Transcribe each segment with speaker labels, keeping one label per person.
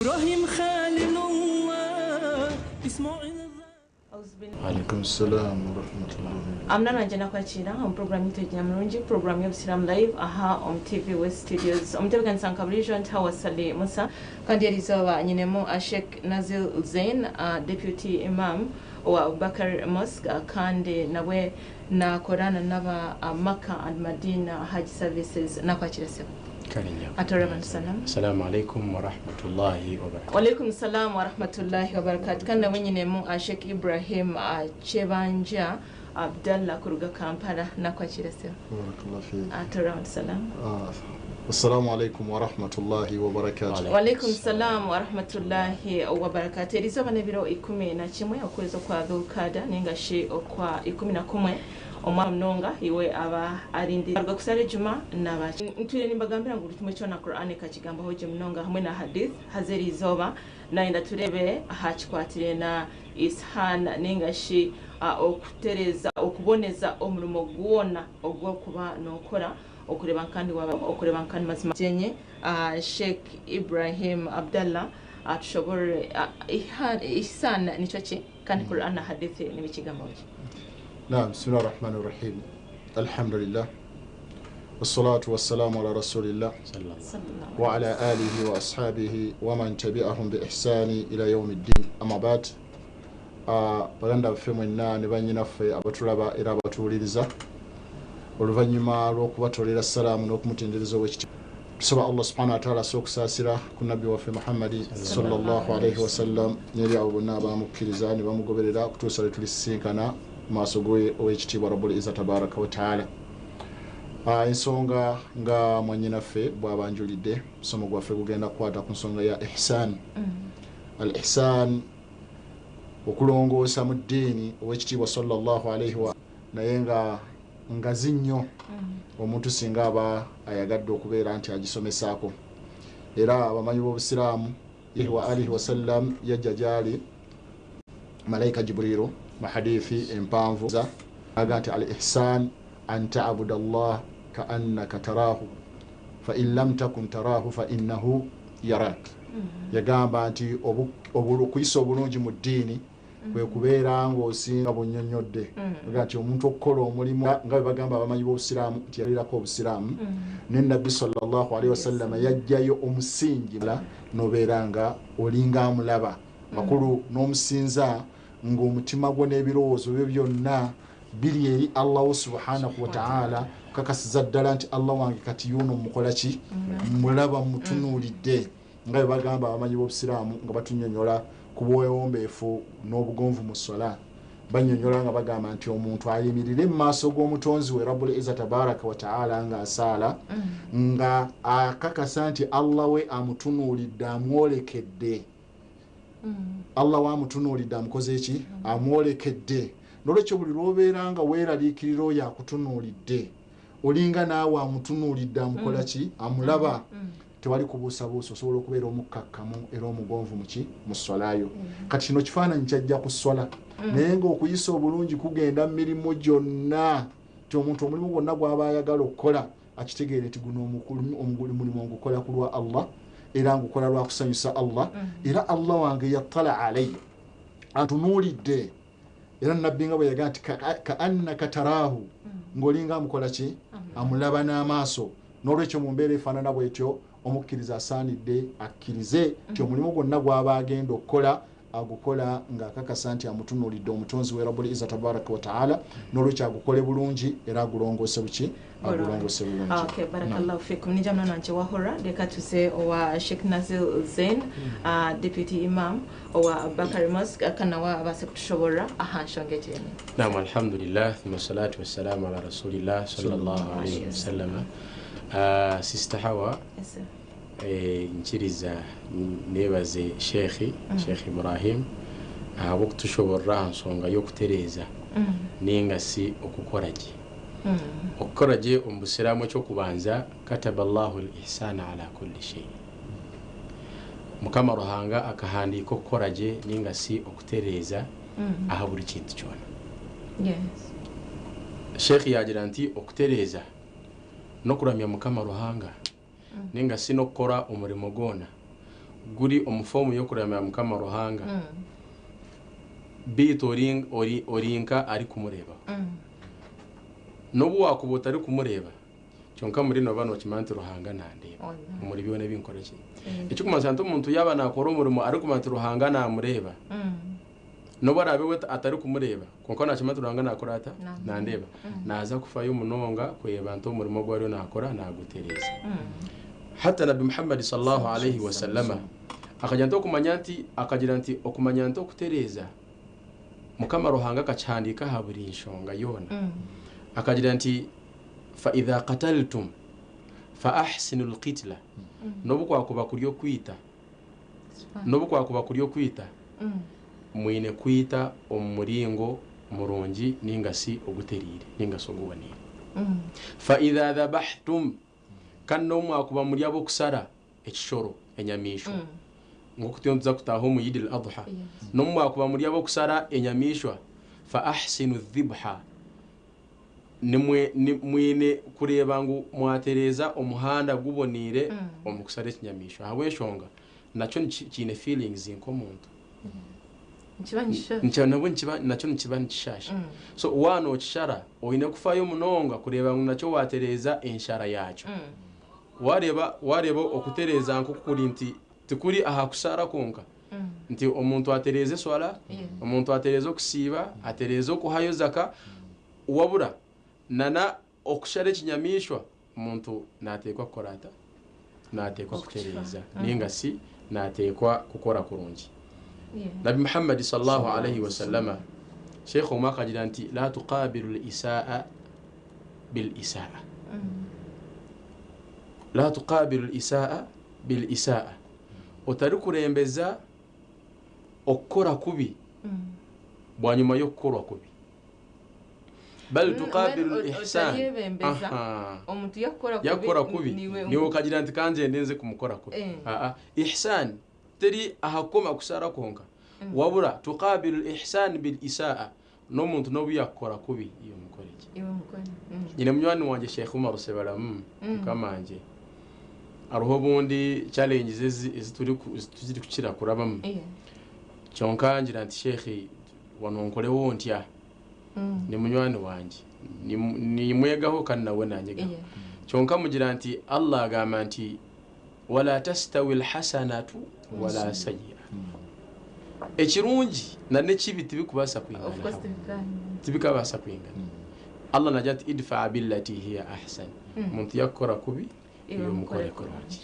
Speaker 1: Ibrahim Khalilullah Ismail
Speaker 2: Alaikum salam wa rahmatullahi.
Speaker 3: Amuna nangye nakwakira omu program yitu egi nyamurungi program y'obusiramu live aha omu TV West Studios omutebekanisa nka burijo ndi Hawa Sally Musa kandi erizooba nyinemu Sheikh Nazil Zain Deputy Imam owa Abubakar Mosque kandi nabwe nakorana naba Makkah and Madina Hajj Services nakwakira sebo.
Speaker 4: Kale nyabo.
Speaker 3: Atorra abantu salamu.
Speaker 4: Assalamu alaikum warahmatullahi wabarakatuh.
Speaker 3: Walaikum salam warahmatullahi wabarakatuh. Kandi nabwe nyinemu Sheikh Ibrahim Kyebanja Abdallah kuruga Kampala nakwakira sebo.
Speaker 2: Barakallahu fiik.
Speaker 3: Atorra abantu salamu.
Speaker 2: Assalamu alaikum warahmatullahi wabarakatuh.
Speaker 3: Walaikum salam warahmatullahi wabarakatuh. Erizooba n'ebiro 11 okwezi okwa Dhulqada ninga shi okwa 11 omwaka munonga iwe aba arindi aruga kusara ejuma naba ntwire nimbagambira ngu buri kimwe kyona Qur'an ekakigambaho gye munonga hamwe na hadith haza erizooba nayenda turebe aha kikwatire na ishan ninga shi okutereza okuboneza omurimo gwona ogw'okuba nokora okureba nkandi waba okureba nkandi mazima gyenye Sheikh Ibrahim Abdallah atushobore ihsan nikyo ki kandi Qur'an na hadith nibikigambaho ki.
Speaker 2: Naam, bismillahir rahmanir rahim. Alhamdulillah. Wassalatu wassalamu ala rasulillah wa ala alihi wa ashabihi wa man tabi'ahum bi ihsani ila yawmiddin. Amma ba'd. Baganda baffe mwenna ne bannyinaffe abatulaba era abatuwuliriza, oluvannyuma lw'okubatolera salaamu n'okumutendereza ow'ekitiibwa, tusaba Allah subhanahu wa ta'ala asse okusaasira ku nabbi waffe Muhammadi sallallahu alaihi wasallam n'eri abo bonna abamukkiriza ne bamugoberera okutuusa lwe tulisisinkana mu maaso ge ow'ekitiibwa Rabbul Izza tabaraka wa ta'ala. Ensonga nga mwannyinaffe bw'abanjulidde, omusomo gwaffe gugenda kukwata ku nsonga ya ihsan. Al ihsan, okulongoosa mu ddiini ow'ekitiibwa sallallahu alaihi wa naye nga ngazi nnyo omuntu singa aba ayagadde okubeera nti agisomesaako. Era abamanyi b'obusiraamu wa alihi wasallam yajja gyali malayika Jibriilu mu hadithi empanvu aga nti al ihsan an ta'buda Allah ka annaka tarahu fa in lam takun tarahu fa innahu yarak. Yagamba nti okuyisa obulungi mu ddiini kwe kubeera ng'osinga bunnyonnyodde. Aga nti omuntu okukola omulimu nga bwe bagamba abamanyi b'obusiraamu nti yalirako obusiraamu, ne Nabbi sallallahu alaihi wasallam yajjayo omusingi n'obeera nga olinga amulaba makulu n'omusinza ng'omutima gwo n'ebirowoozo byo byonna biri eri Allahu subhanahu wa ta'ala, kakasiza ddala nti Allah wange kati yuno mukola ki, mulaba mutunuulidde, nga bwe bagamba abamanyi b'obusiraamu nga batunnyonnyola ku bwewombeefu n'obugonvu mu sswala. Bannyonnyola nga bagamba nti omuntu ayimirire mu maaso g'omutonzi we Rabbul Izza tabaraka wa ta'ala ng'asaala, nga akakasa nti Allah we amutunuulidde, amwolekedde. Allah we amutunuulidde, amukoze ki? Amwolekedde. N'olwekyo buli lw'obeera nga weeraliikirira oyo akutunuulidde, olinga naawe amutunuulidde, amukola ki? Amulaba. Tewali kubuusabuusa, osobola okubeera omukkakkamu era omugonvu muki mu sswalayo. Kati kino kifaananyi kyajja ku sswala, naye ng'okuyisa obulungi kugenda mu mirimu gyonna, nti omuntu omulimu gwonna gw'aba ayagala okukola akitegeere nti guno omulimu ngukola ku lwa Allah, era ngukola lwa kusanyusa Allah, era Allah wange yattala alayya, antunuulidde. Era Nabbi nga bwe yagamba nti ka annaka taraahu, ng'olinga amukola ki? Amulaba n'amaaso. N'olwekyo mu mbeera efaanana bw'etyo, omukkiriza asaanidde akkirize nti omulimu gwonna gw'aba agenda okukola agukola ng'akakasa nti amutunuulidde omutonzi we Rabbul Izza tabaraka wa ta'ala. N'olwekyo agukole bulungi era agulongoose buki? Agulongoose bulungi.
Speaker 3: Okay, barakallahu fikum. Nija mwana wanje wahora reka tuze owa Sheikh Nazil Zain, Deputy Imam owa Bakari Mosque, akanawa abase kutushobora aha nshonga egyo.
Speaker 4: Naam, alhamdulillah, thumma salatu wassalamu ala rasulillah sallallahu alayhi wasallam. Sister Hawa,
Speaker 3: Yes, sir.
Speaker 4: Nkiriza nebaze Sheikh Sheikh Ibrahim ahabw'okutushoborera aha nsonga y'okutereeza ninga si okukora gye. Okukora gye omu busiraamu ekyokubanza, kataba Allahu al-ihsana ala kulli shay. Mukama Ruhanga akahandiika okukora gye ninga si okutereeza aha buri kintu kyona. Sheikh yagira nti okutereeza n'okuramya Mukama Ruhanga ninga si n'okukora omurimo gwona guri omu foomu y'okuramya Mukama Ruhanga, beitu ori, ori, ori nka arikumureebaho. N'obu waakuba otarikumureeba, kyonka muri nooba nookimanya nti Ruhanga nandeeba omuri byona ebi nkora ki. Ekirikumanyisa nti omuntu yaaba naakora omurimo arikumanya nti Ruhanga naamureeba, n'obu araabe we atarikumureeba, kwonka naakimanya nti Ruhanga naakora ata? Nandeeba. Naaza kufayo munonga kureeba nti omurimo ogu ariyo naakora naagutereeza. Hati Nabbi Muhammad sallallahu alaihi wasallama akagira nti okumanya nti akagira nti okumanya nti okutereeza Mukama Ruhanga akakihandiika aha buri nshonga yoona. Akagira nti fa idha qataltum fa ahsinu lqitla n'obu kwakuba kuri okwita n'obu kwakuba kuri okwita mwine kwita omu muringo murungi ninga shi ogutereire ninga shi oguboneire. Fa idha dhabahtum kandi n'obu mwakuba muri ab'okushara ekishoro, enyamaishwa, nk'oku turiyo nituza kutaaha omu Eid al-Adha, n'obu mwakuba muri ab'okushara enyamaishwa, fa ahsinu dhibha, nimwe mwine kureeba ngu mwatereeza omuhanda guboneire omu kushara ekinyamaishwa ahabw'enshonga nakyo kiine feelings nk'omuntu.
Speaker 3: Nikiba nikishasha.
Speaker 4: Nabwo nikiba nakyo nikiba nikishasha. So waaba nookishara oine kufayo munonga kureeba ngu nakyo waatereeza enshara yaakyo. Waareeba waareeba okutereeza nk'oku kuri nti tikuri aha kushara kwonka, nti omuntu atereeza eswara, omuntu atereeza okusiiba, atereeza okuhayo zaka, wabura nana okushara ekinyamaishwa omuntu nateekwa kukora ata? Nateekwa kutereeza ninga shi nateekwa kukora kurungi. Nabbi Muhammad sallallahu alaihi wasallama, Sheikh omwe akagira nti la tuqabilu l-isa'a bil-isa'a. La tuqabilu l-isa'a bil-isa'a. Otarikurembeza okukora kubi bwanyima y'okukorwa kubi. Bal tuqabilu
Speaker 3: Mbwenu
Speaker 4: l-ihsan.
Speaker 3: otaryebembeza
Speaker 4: Aha.
Speaker 3: omuntu yakukora kubi
Speaker 4: Yakukora kubi
Speaker 3: niiwe
Speaker 4: niiwe okagira nti kangyende nze kumukora kubi.
Speaker 3: Eh.
Speaker 4: Aa, ihsan teri aha kukoma kushara kwonka wabura tuqabilu l-ihsan bil-isa'a n'omuntu n'obu yakukora kubi iwe mukore gye.
Speaker 3: Iwe mukore.
Speaker 4: Nyine munywani wangye Sheikh Umar Sebalamu mukama wangye hariho obundi challenges ezi ezi turiku ezi turikukira kurabamu
Speaker 3: Yeah.
Speaker 4: kyonka ngira nti Sheikh wanu onkoreho ntya ni munywani wangye nimwegaho kandi nawe nanyegaho
Speaker 3: Yeah.
Speaker 4: kyonka mugira nti Allah agamba nti wala tastawi lhasanatu wala sayia ekirungi na n'ekibi tibikubaasa
Speaker 3: Of
Speaker 4: kwingana
Speaker 3: course
Speaker 4: hamwe
Speaker 3: tibikangana.
Speaker 4: tibikabaasa kwingana Allah nagira ati idfa billati hiya ahsan omuntu yakukora kubi
Speaker 3: Iwe
Speaker 4: iwe
Speaker 3: mukore
Speaker 4: mukore kurungi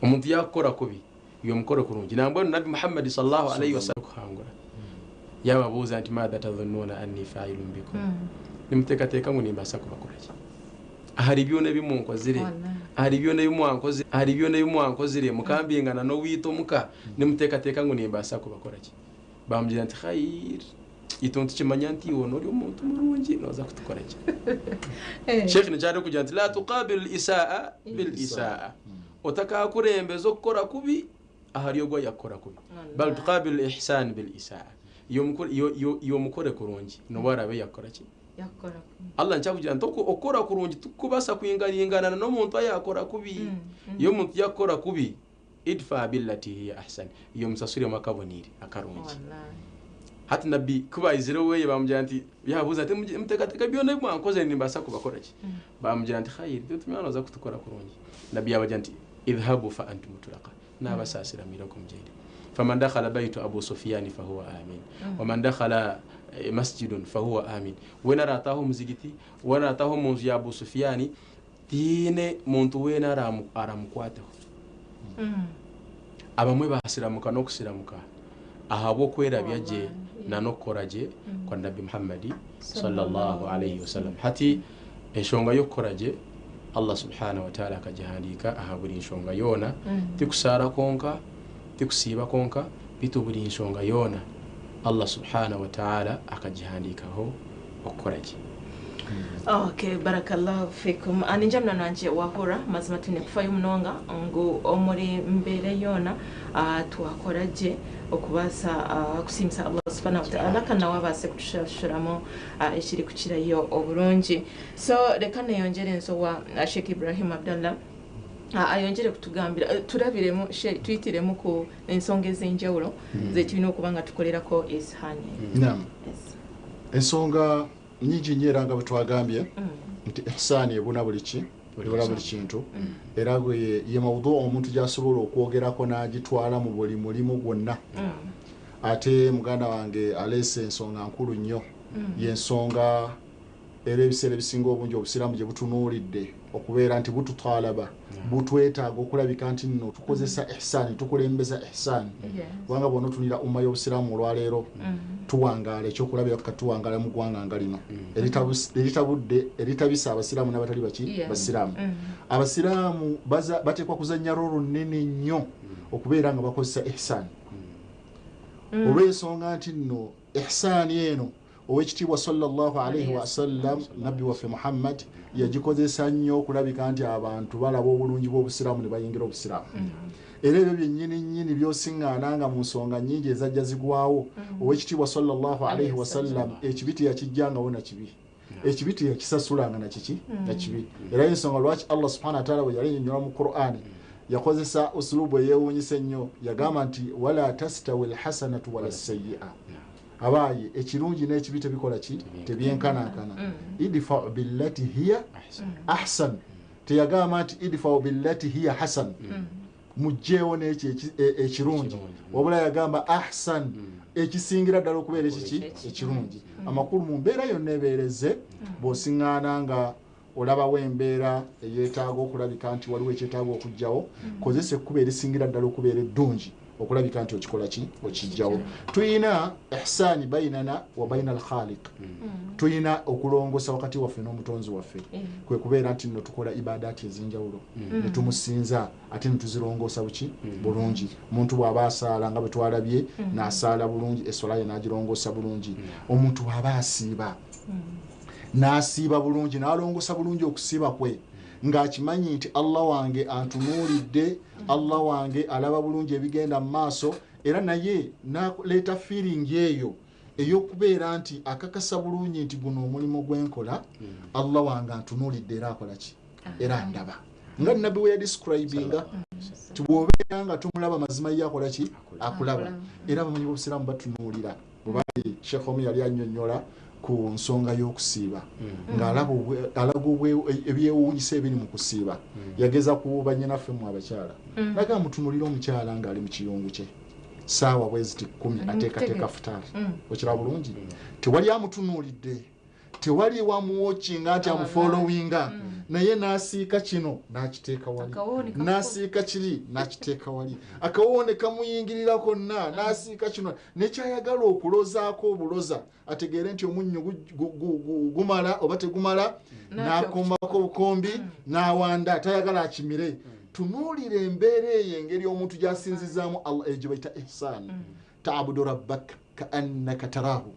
Speaker 4: omuntu yakukora kubi iwe mukore kurungi nambwenu Nabbi Muhammad sallallahu alaihi wasallam kuhangura yababuuza nti madha tadhunnuna anni failun bikum nimuteekateeka ngu nimbaasa kubakora ki ahari byona ebi munkozire
Speaker 3: Wallahi.
Speaker 4: ahari byona ebi mwankozire ahari byona ebi mwankozire mukambingana n'owaitu omuka nimuteekateeka ngu nimbaasa kubakora ki bamugira nti khair itwe nitukimanya nti iwe ori omuntu murungi nooza kutukora ki Sheikh nikyo arikugira nti la tuqabilu l-isa'a bil-isa'a otakakurembeza okukora kubi ahari ogwo ayakukora kubi bal tuqabilu l-ihsan bil-isa'a iwe omukore kurungi n'obu araabe yakukora ki
Speaker 3: Yakukora kubi.
Speaker 4: Allah nikyo nti okukora kurungi tikukubaasa kwingaringana n'omuntu ayakora kubi iyo omuntu yakukora kubi idfa billati hiya ahsan iyo omusasuremu akaboniire akarungi
Speaker 3: Wallahi.
Speaker 4: hati nabbi ku baizire oweye bamugira nti yabuuza ati muteekateeka byona ebi mwankozire nimbaasa kubakora ki bamugira nti khairi tumanya nooza kutukora kurungi nabbi yabagira nti idhhabu fa antum tulaqa nabasaasira mwireko mugyende faman dakhala baitu abu sufiyani fahuwa amin waman dakhala masjidun fahuwa amin weena araataaha omuzigiti weena araataaha omu nju ya abu sufiyani tihaine muntu weena aramukwateho abamwe basiramuka n'okusiramuka ahabw'okwerabya gye
Speaker 3: Wallahi.
Speaker 4: na n'okukora gye kwa Nabbi Muhammad sallallahu alaihi wasallam. Hati enshonga y'okukora gye Allah subhanahu wa ta'ala akagihandiika aha buri nshonga yoona tikusaara kwonka tikusiiba kwonka beitu buri nshonga yoona Allah subhanahu wa ta'ala akagihandiikaho okukora gye.
Speaker 3: Okay, barakallahu fikum. Ninja munywani wangye wahurira mazima twine kufayo munonga ngu omuri mbeera yoona twakora gye okubaasa kusiimisa Allah subhanahu wa ta'ala kandi nawe abaase kutushashuramu ekirikukirayo oburungi. So reka neyongyere nze owa Sheikh Ibrahim Abdallah. Ayongyere kutugambira turabiremu tuyitiremu ku ensonga ez'enjawulo zetulina okuba nga tukolerako ihsani.
Speaker 2: Naam. Ensonga nyingi nnyo era nga bwe twagambye nti ihsani ebuna buli ki ebula buli kintu era ye maudhu omuntu gy'asobola okwogerako n'agitwala mu buli mulimu gwonna. Ate muganda wange aleese ensonga nkulu nnyo, y'ensonga era ebiseera ebisinga obungi obusiraamu gye butunuulidde okubeera nti bututaalaba, butwetaaga okulabika nti nno tukozesa ihsani, tukulembeza ihsani. Kubanga bw'ona otunulira umma y'obusiraamu olwaleero, tuwangaala ekyokulabirako kati tuwangaala mu ggwanga nga lino eritabudde, eritabisa abasiraamu n'abatali baki basiraamu. Abasiraamu bateekwa kuzannya rolo nnene nnyo okubeera nga bakozesa ihsani, olw'ensonga nti nno ihsani eno owekitiibwa sallallahu alaihi wasallam nabbi waffe Muhammad yagikozesa nnyo okulabika nti abantu balaba obulungi bw'obusiraamu ne bayingira obusiraamu. Era ebyo byennyini nnyini by'osiŋŋaana nga mu nsonga nnyingi ezajja zigwawo, owekitiibwa sallallahu alaihi wasallam ekibi teyakijjangawo na kibi, ekibi teyakisasulanga na kiki na kibi. Era ensonga lwaki Allah subhanahu wataala bwe yali ennyonnyola mu Qur'ani yakozesa usulubu eyeewuunyisa ennyo, yagamba nti wala tastawi lhasanatu wala sayyi'a, abaaye ekirungi n'ekibi tebikola ki, tebyenkanankana. Idfau billati hiya ahsan, teyagamba nti idfau billati hiya hasan, mugjeewo n'ekyo ekirungi, wabula yagamba ahsan, ekisingira ddala okubeera ekiki ekirungi. Amakulu mu mbeera yonna ebeereze, bw'osiŋŋaana nga olabawo embeera eyeetaaga okulabika nti waliwo ekyetaaga okugjawo, kozesa ekkubo erisingira ddala okubeera eddungi okulabika nti okikola ki, okijjawo. Tuyina ihsani bainana wa baina alkhaliq, tuyina okulongosa wakati waffe n'omutonzi waffe, kwe kubeera nti nno tukola ibadaati ez'enjawulo ne tumusinza ate ne tuzirongoosa buki bulungi. Omuntu bw'aba asaala nga bwe twalabye, n'asaala bulungi eswala ye n'agirongoosa bulungi. Omuntu bw'aba asiiba n'asiiba bulungi, n'alongoosa bulungi okusiiba kwe, ng'akimanyi nti Allah wange antunuulidde, Allah wange alaba bulungi ebigenda mu maaso, era naye n'aleeta feeling eyo ey'okubeera nti akakasa bulungi nti guno omulimu gwenkola Allah wange antunuulidde era akola ki, era ndaba. Nga nabbi we yadescribinga nti bw'obeera nga tumulaba mazima ye akola ki, akulaba. Era abamanyi b'obusiraamu batunuulira bwe bali Sheikh omu yali annyonnyola ku nsonga y'okusiiba ng'alaba alaga ebyewuunyisa ebiri mu kusiiba. Yageza ku bannyinaffe mmwe abakyala, nagamba mutunuulire omukyala ng'ali mu kiyungu kye saawa bwe ziti 10 ateekateeka futaari, okiraba bulungi, tewali amutunuulidde, tewali wamuwokinga nti amufollowinga, naye n'asiika kino n'akiteeka wali, n'asiika kiri n'akiteeka wali, akawoowo ne kamuyingirira konna, n'asiika kino nekyayagala okulozaako obuloza ategeere nti omunnyo gumala oba tegumala, n'akombako obukombi n'awanda, tayagala akimire. Tunuulira embeera eyo engeri omuntu gy'asinzizaamu Allah, eyo gye bayita ihsani. Taabudu rabbaka kaannaka taraahu,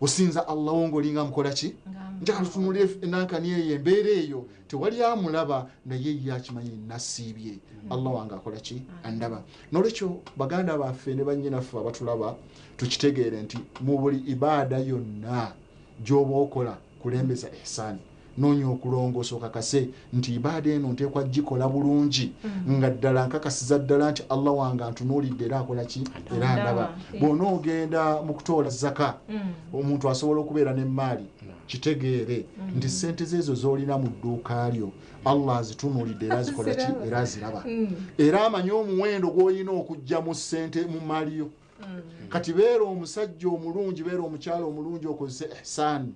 Speaker 2: osinza Allah wo ng'olinga amukola ki. Njagala tunuulire enankani eyo embeera eyo, tewali amulaba naye ye akimanyi nasiibye, Allah wange akola ki, andaba. Nolwekyo baganda baffe ne bannyinaffe abatulaba, tukitegeere nti mu buli ibaada yonna gy'oba okola kulembeza ihsani, noonya okulongoosa okakase nti ibaada eno nteekwa gikola bulungi nga ddala nkakasiza ddala nti Allah wange antunuulidde era akola ki, era ndaba. Bw'onoogenda mu kutoola zaka, omuntu asobola okubeera n'emmaali, kitegeere nti ssente zeezo z'olina mu dduuka lyo Allah azitunuulidde era azikola ki, era aziraba, era amanyi omuwendo gw'olina okujja mu ssente mu mmaali yo. Kati beera omusajja omulungi, beera omukyala omulungi, okozese ihsani,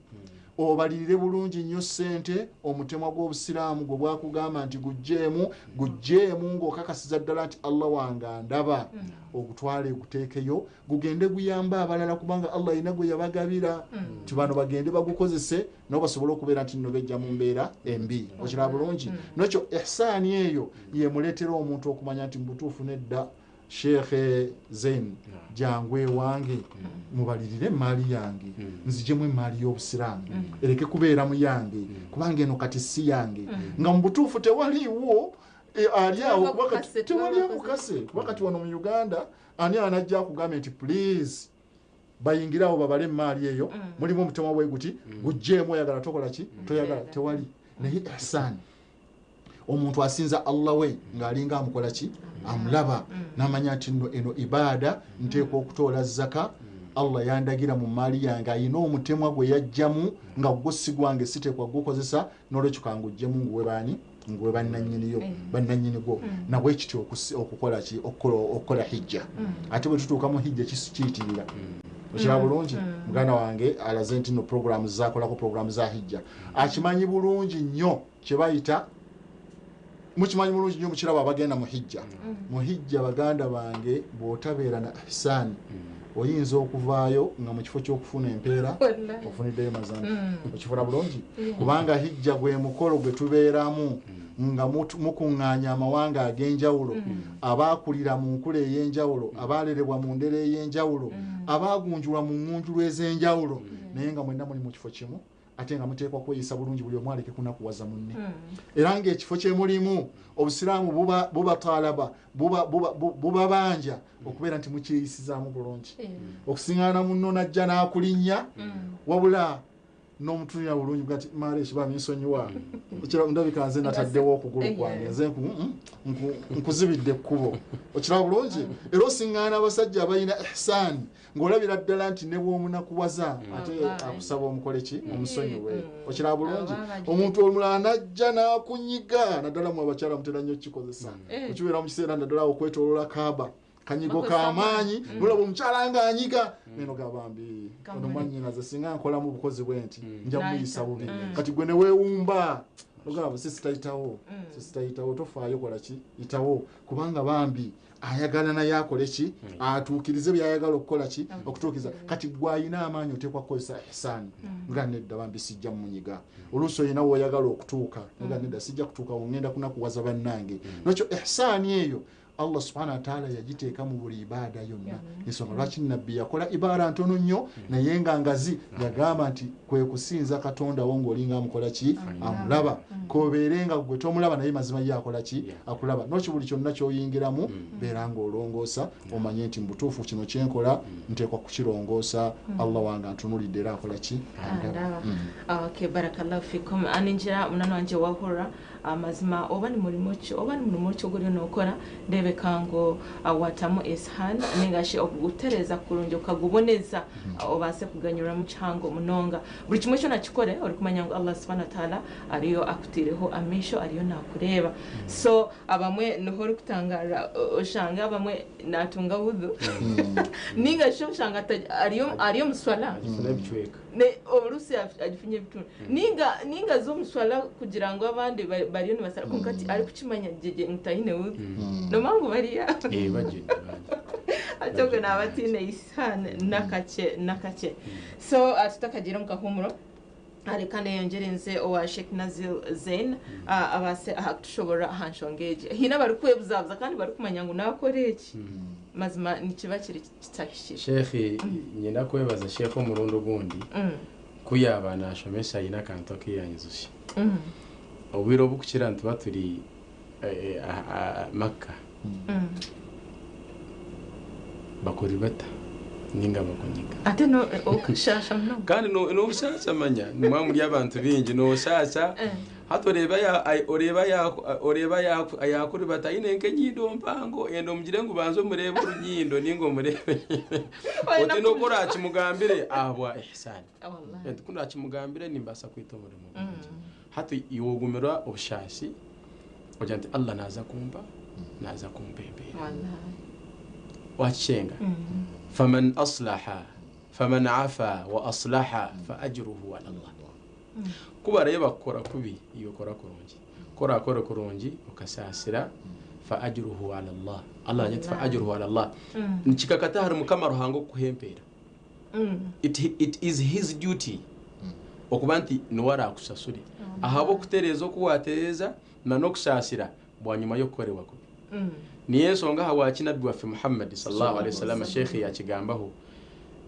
Speaker 2: obalirire bulungi nnyo ssente omutemwa gw'obusiraamu gwe bwakugamba nti gugjeemu, gugjeemu ng'okakasiza ddala nti Allah wange andaba, ogutwale guteekeyo gugende guyambe abalala, kubanga Allah alina gwe yabagabira nti bano bagende bagukozese nabo basobole okubeera nti nno bejja mu mbeera embi. Okiraba bulungi? Nekyo ihsani eyo yemuleetera omuntu okumanya nti mu butuufu nedda, Sheikh Zain, jangu ewange mubalirire emaali yange, nzijemu emaali y'obusiraamu ereke kubeera mu yange, kubanga eno kati si yange. Nga mu butuufu tewaliiwo ali awo, kuba kati tewali amukase, kuba kati wano mu Uganda ani anajja akugambye nti please bayingire awo babale emaali eyo, mulimu omutemwa bwe guti, gugjeemu, oyagala tokola ki, toyagala tewali. Naye ihsani. Omuntu asinza Allah we ng'alinga amukola ki? Amulaba. N'amanya nti nno eno ibaada, nteekwa okutoola zaka. Allah yandagira mu maali yange, ayina omutemwa gwe yajjamu nga gwo si gwange, siteekwa gukozesa, n'olwekyo kanguggyemu nguwe baani? Nguwe bannannyiniyo, bannannyini gwo. Nabwe kityo okukola ki? Okukola hijja. Ate bwe tutuuka mu hijja kiyitirira. Okiraba bulungi, muganda wange alaze nti no programu zakolako, programu za hijja akimanyi bulungi nnyo. Kyebayita mukimanyi bulungi nnyo, mukiraba abagenda mu hijja. Mu hijja, baganda bange, bw'otabeera na ihsaani, oyinza okuvaayo nga mu kifo ky'okufuna empeera
Speaker 3: Wallahi.
Speaker 2: ofuniddeyo mazambi. Okifuna bulungi, kubanga hijja gwe mukolo gwe tubeeramu nga mukuŋŋaanya amawanga ag'enjawulo, abaakulira mu nkula ey'enjawulo, abaalerebwa mu ndera ey'enjawulo, abaagunjulwa mu ŋŋunjulu ez'enjawulo, naye nga mwenna muli mu kifo kimu, ate nga muteekwa kweyisa bulungi, buli omu aleke kunakuwaza munne. Era ng'ekifo kye mulimu, obusiraamu bubataalaba, bubabanja okubeera nti mukyeyisizaamu bulungi. Okusiŋŋaana munno najja n'akulinnya, wabula n'omutunira bulungi gati maaleshi baminsonyiwa, ndabika nze nataddewo okugulu kwange, nze nkuzibidde ekkubo. Okiraba bulungi, era osiŋŋaana abasajja abalina ihsaani, ng'olabira ddala nti ne bw'omunakuwaza ate
Speaker 3: Wallahi.
Speaker 2: akusaba omukole ki? Omusonyiwe. Okiraba bulungi,
Speaker 3: Aba bagira.
Speaker 2: omuntu omulala najja n'akunyiga, naddala mu abakyala mutera nnyo okukikozesa. Okibeera mu kiseera naddala okwetoloola Kaaba, kanyigo
Speaker 3: Bakozesa
Speaker 2: kamaanyi, nolaba omukyala ng'anyiga neno gabambi ono
Speaker 3: Kamuli.
Speaker 2: Mwannyinaze singa nkolamu bukozi bwe nti nja muyisa
Speaker 3: N'ayita.
Speaker 2: bubi. Kati gwe ne weewumba ogamba, "Sister, yitawo, sister, yitawo, tofaayo, kola ki, yitawo," kubanga bambi ayagala naye akole ki? Atuukirize byayagala okukola ki? Okutuukiriza. Kati gwe ayina amaanyi oteekwa kukozesa ihsaani nga nedda bambi sijja munyiga. Oluusi olina woyagala okutuuka nga nedda sijja kutuukawo, ngenda kunakuwaza bannange. Nokyo ihsaani eyo Allah subhanahu wataala yagiteeka mu buli ibaada yonna. Ensonga lwaki nabbi yakola ibaada ntono nnyo naye nga ngazi, yagamba nti kwe kusinza Katonda wo ng'olinga amukola ki? Amulaba. Kobeere nga gwe tomulaba, naye mazima ye akola ki? Akulaba. Noki buli kyonna kyoyingiramu, beera ng'olongoosa, omanye nti mu butuufu kino kyenkola nteekwa kukirongoosa, Allah wange antunulidde era akola ki? Andaba.
Speaker 3: Andaba. Okay, barakallahu fikum. Aninjira munana wanje wahura amazima, oba ni murimo ki, oba ni murimo ki oguriyo nokora, ndebeka ngo watamu ihsan ningashi okugutereza kurungi, okaguboneza, obase kuganyura mu kihango munonga. Buri kimwe kyona kikore orikumanya ngu Allah subhanahu wa ta'ala ariyo akutireho amisho, ariyo nakureba. So abamwe niho orikutangarira, oshanga abamwe natunga wudhu ninga shi oshanga ariyo muswala
Speaker 4: Agifuna ebicweka.
Speaker 3: Ne oluusi agifunye ebitundu ninga z'omuswala kugira ngu abandi bariyo nibasara, konka ti ari kukimanya jeje ntahine wudhu nomangu bariya.
Speaker 4: Eh, bajjudde bangi.
Speaker 3: Ate ogwe naaba atiine ihsan nakake nakake. So tutakagira omu kahumuro, reka neyongere nze owa Sheikh Nazil Zain, abase aha kutushobora aha nshonga egi. Hiine abarikwebuzabuza kandi barikumanya ngu nakora eki, mazima nikiba kiri kitahikire.
Speaker 4: Shekhi, nyina kwebaza shekhi omurundi ogundi kuyaba nashomesa ayine akantu akiyanyizusya. Obwire obukukira nituba turi Makka, bakuribata ninga bakunyiga.
Speaker 3: Ate no okashasha munonga.
Speaker 4: Kandi nobushasha, manya nimwa muri abantu bingi, noshasha. Hati oreba yakuribata ayine nk'enyindo mpango, enda omugire ngu banze omurebe orunyindo ninga omurebe oti nokwo orakimugambire ahabwa ihsani.
Speaker 3: Wallahi.
Speaker 4: Enti kunakimugambire nimbaasa kwita omurimo gwangye. Hati iwe ogumirwa obushasi ogira nti Allah naza kumpa, naza kumpa empeera.
Speaker 3: Wallahi.
Speaker 4: Wakishenga, faman aslaha, faman afa wa aslaha fa ajruhu ala Allah. Kuba bareba kukora kubi, iwe kora kurungi, korakora kurungi okasasira, fa ajruhu ala Allah. Allah anyati fa ajruhu ala Allah, nikikakata hari Mukama Ruhanga okukuha empeera. It is his duty okuba nti niwe arakusasure ahabw'okutereeza oku watereeza na n'okusaasira bwanyuma y'okukorebwa kubi. Niyo ensonga ahabwaki nabbi waffe Muhammad sallallahu alaihi wasallam, shekhi yakigambaho,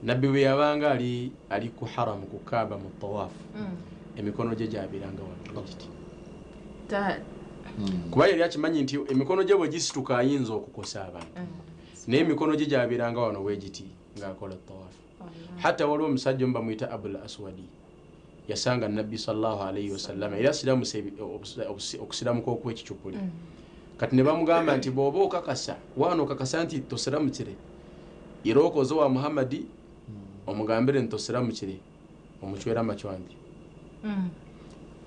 Speaker 4: nabbi bwe yabanga ali ku haramu, ku Kaaba, mu tawafu, emikono gye gyabiranga waggulu giti, kuba yali akimanyi nti emikono gye bwe gisituka ayinza okukosa abantu, naye emikono gye gyabiranga wano bwe giti ng'akola tawafu.
Speaker 3: Wallahi.
Speaker 4: Hatta waliwo omusajja omu bamuyita Abul Aswadi. Yasanga Nabbi sallallahu alaihi wasallama yali asiramuse okusiramuka okw'ekicupuli. Kati ne bamugamba nti bw'oba okakasa waana okakasa nti tosiramukire, irooka oze owa Muhammadi omugambire nti tosiramukire, omucwere amacwante.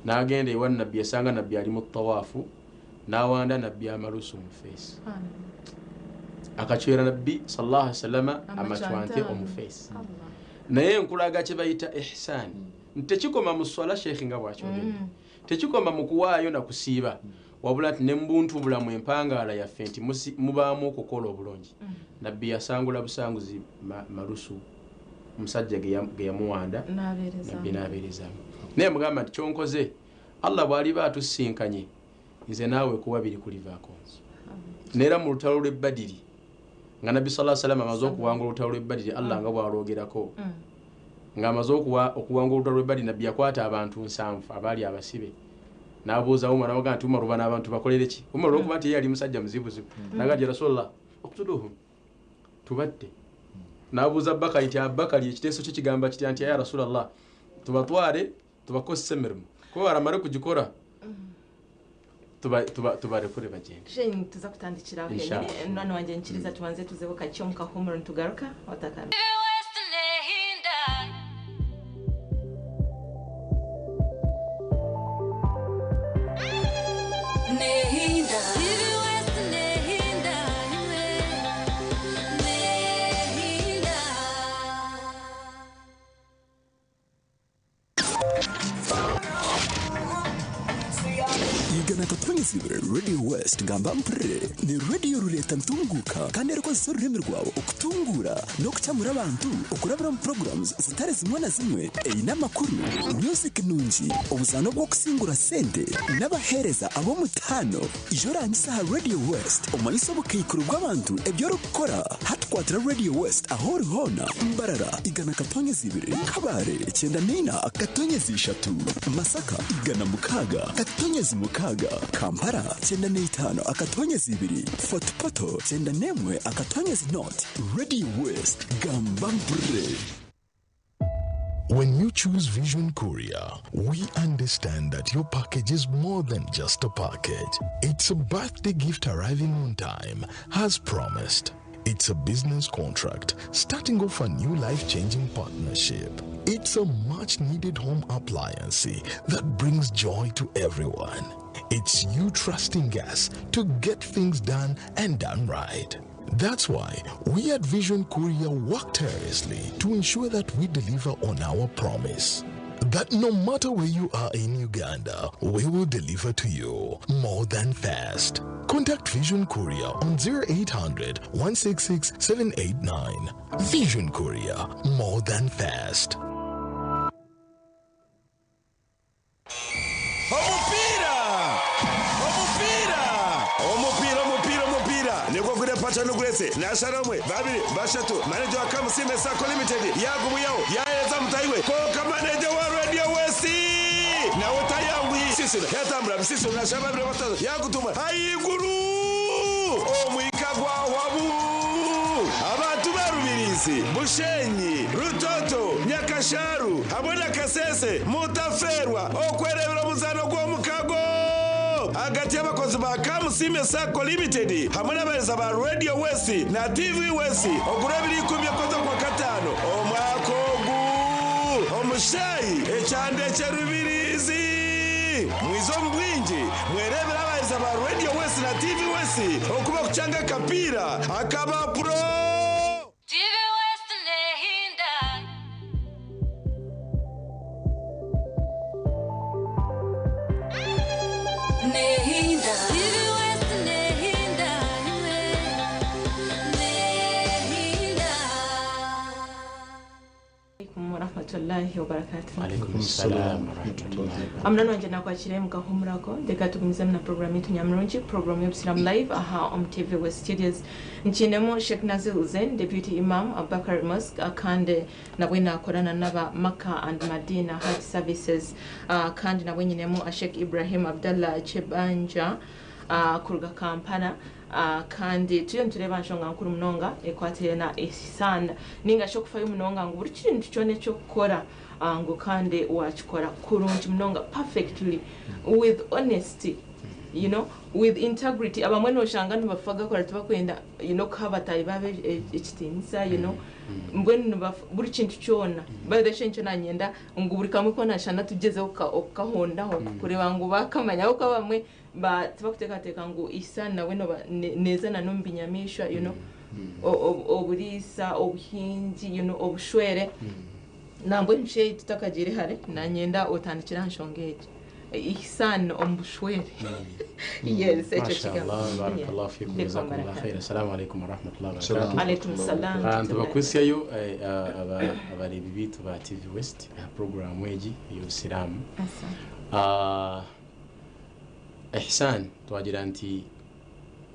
Speaker 4: N'agenda ewa Nabbi yasanga Nabbi ali mu tawaafu n'awanda Nabbi amalusu mu feesi. Akacwera Nabbi sallallahu alaihi wasallama amacwante omu feesi. Naye nkulaga kye bayita ihsani nti tekikoma mu swala, sheikhi nga bwakyogedde, tekikoma mu kuwaayo na kusiiba, wabula nti ne mu buntu bulamu empangaala yaffe nti mubaamu okukola obulungi. Nabbi yasangula busanguzi malusu omusajja ge yamuwanda, Nabbi n'abeerezaamu. Naye mugamba nti kyonkoze Allah bw'aliba atusinkanye nze naawe kuwa biri kulivaako. Neera mu lutalo lw'ebbadiri nga Nabbi sallallahu alaihi wasallam amaze okuwangula olutalo lw'ebbadiri, Allah nga bw'alwogerako, ng'amaze okuwangula olutalo lw'ebbadiri, Nabbi yakwata abantu 7 abaali abasibe n'abuuza Umar, n'amugamba nti Umar, bano abantu bakolere ki? Umar olw'okuba nti ye yali musajja muzibuzibu, n'agamba nti ya Rasulallah, uqtuluhum, tubatte. N'abuuza Bakari nti Abakari ekiteeso kye kigamba kitya? Nti ya Rasulallah, tubatware tubakozese emirimu, kuba baramare kugikora tubarekure bagende.
Speaker 3: Shane, tuza kutandikira aho
Speaker 4: Inshallah.
Speaker 3: henyine none wanjye nkiriza tubanze tuzeho kakye omu kahumuro nitugaruka otakana.
Speaker 1: West Nehinda. Nehinda. TV West Nehinda. Nehinda.
Speaker 5: 102 Radio West ngamba mpurire ni radio rureta ntunguka kandi erikozesa orurimi rwawe okutungura n'okucyamura abantu okurabira mu programs zitari zimwe na zimwe eine amakuru, music nungi, obuzaano bw'okusingura sente n'abaheereza ab'omutaano. Ijo orangisa aha Radio West omanyise obukaikuru bw'abantu ebyo orikukora. Hatukwatira Radio West aho ori hoona: Mbarara 100.2, Kabare 94.3, Masaka 106.6, Kampala 95.2, Fort Portal 91.0. Radio West, gamba mpurire.
Speaker 6: When you choose Vision Courier, we understand that your package is more than just a package. It's a birthday gift arriving on time, as promised. It's a business contract starting off a new life changing partnership. It's a much needed home appliance that brings joy to everyone. It's you trusting us to get things done and done right. That's why we at Vision Courier work tirelessly to ensure that we deliver on our promise. That no matter where you are in Uganda, we will deliver to you more than fast. Contact Vision Courier on 0800 166 789. Vision Courier, more than fast.
Speaker 7: Omupira, omupira, omupira, omupira, omupira nigwo gure pacha nuguretse nasharamwe babiri bashatu. Manager wa Kamusime Sacco Limited yagumuyaho yahereza mutayiwe konka manager wa Radio West nawe tayanguye sisiro yatambura bisisiro nasha babiri batatu yagutuma ayiguru omwika gwahwabu. Abantu barubirizi, Bushenyi, Rutoto, Nyakasharu hamwe na Kasese, mutaferwa okwerebera omuzano gw'omukago hagati y'abakozi ba Kamusime Sacco Limited hamwe n'abahereza ba Radio West na TV West ogura 20 okwezi kwa katano omwaka ogu omushayi ekyanda ekyerubirizi. Mwize omu bwingi mwerebera abahereza ba Radio West na TV West okuba kucyanga akapiira akaba pro.
Speaker 1: TV West Nehinda. Nehinda. TV West Nehinda. Nehinda.
Speaker 3: Alaikum warahmatullahi wabarakatuh.
Speaker 4: Alaikum salam warahmatullahi.
Speaker 3: Amnano wanje nakwakire mukahumurako ndeka tugumizemu na program yetu nyamurungi, program y'Obusiramu Live aha om TV West Studios. Nkinemu Sheikh Nazir Hussein, Deputy Imam Abubakar Mosque, akande nabwe nakorana n'aba Makkah and Madina Hajj Services, kandi nabwe nyinemu Sheikh Ibrahim Abdallah Chebanja, kuruga Kampala, kandi turiyo nitureba nshonga nkuru munonga ekwatire na ihsan ninga shi okufayo munonga ngu buri kintu kyona eky'okukora. Ngu kandi wakikora kurungi munonga, perfectly, with honesty, with integrity. Abamwe noshanga nibafa gakora tibakwenda kuha abatahi baabo ekitiinisa, mbwenu buri kintu kyona. By the way, nikyo nanyenda ngu buri kamwe koona nshana tugyezeho okukahondaho kureeba ngu bakamanya, ahabw'okuba abamwe tibakuteekateeka ngu ihsaan nawe noba neeza na n'omu binyamaishwa, oburiisa, obuhingi, obushwere. Nambwenu sheyi tutakagiire hare, nanyenda otandikire aha nshonga egi. Ihsaan omu bushwere. Yes, ekyo kigambo.
Speaker 4: MashaAllah, barakallahu fikum,
Speaker 3: Fikum
Speaker 4: jazakumullah
Speaker 3: baraka.
Speaker 4: khair. Assalamu alaikum warahmatullahi
Speaker 2: Salam.
Speaker 4: wabarakatuh.
Speaker 3: Alaikum salam.
Speaker 4: Abantu bakusyayo abareebi biitu ba TV West aha programu egi ey'obusiraamu. Ihsaan twagira nti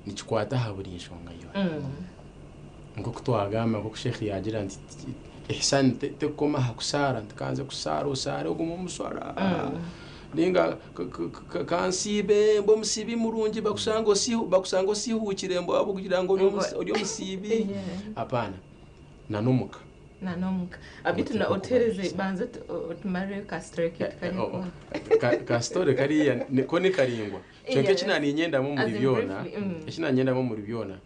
Speaker 4: nikikwata aha buri nshonga yoona. Nk'oku twagamba, nk'oku Sheikh yagira nti ihsaan tekukoma aha kusaara, nti kanze kusaara osaare ogume omu swara. Ninga kansiibe mbe omusiibi murungi bakusanga osiihuukire mbu ahabw'okugira ngu ori omusiibi. Hapana. Na n'omuka.
Speaker 3: Na n'omuka. Abitu na otereze banza otumarire ka story kitu kari kuba.
Speaker 4: Ka story kariya ko ni karingwa. Kyonka eki naninyendamu omuri
Speaker 3: As in
Speaker 4: byona,
Speaker 3: briefly,
Speaker 4: eki nanyendamu omuri byona,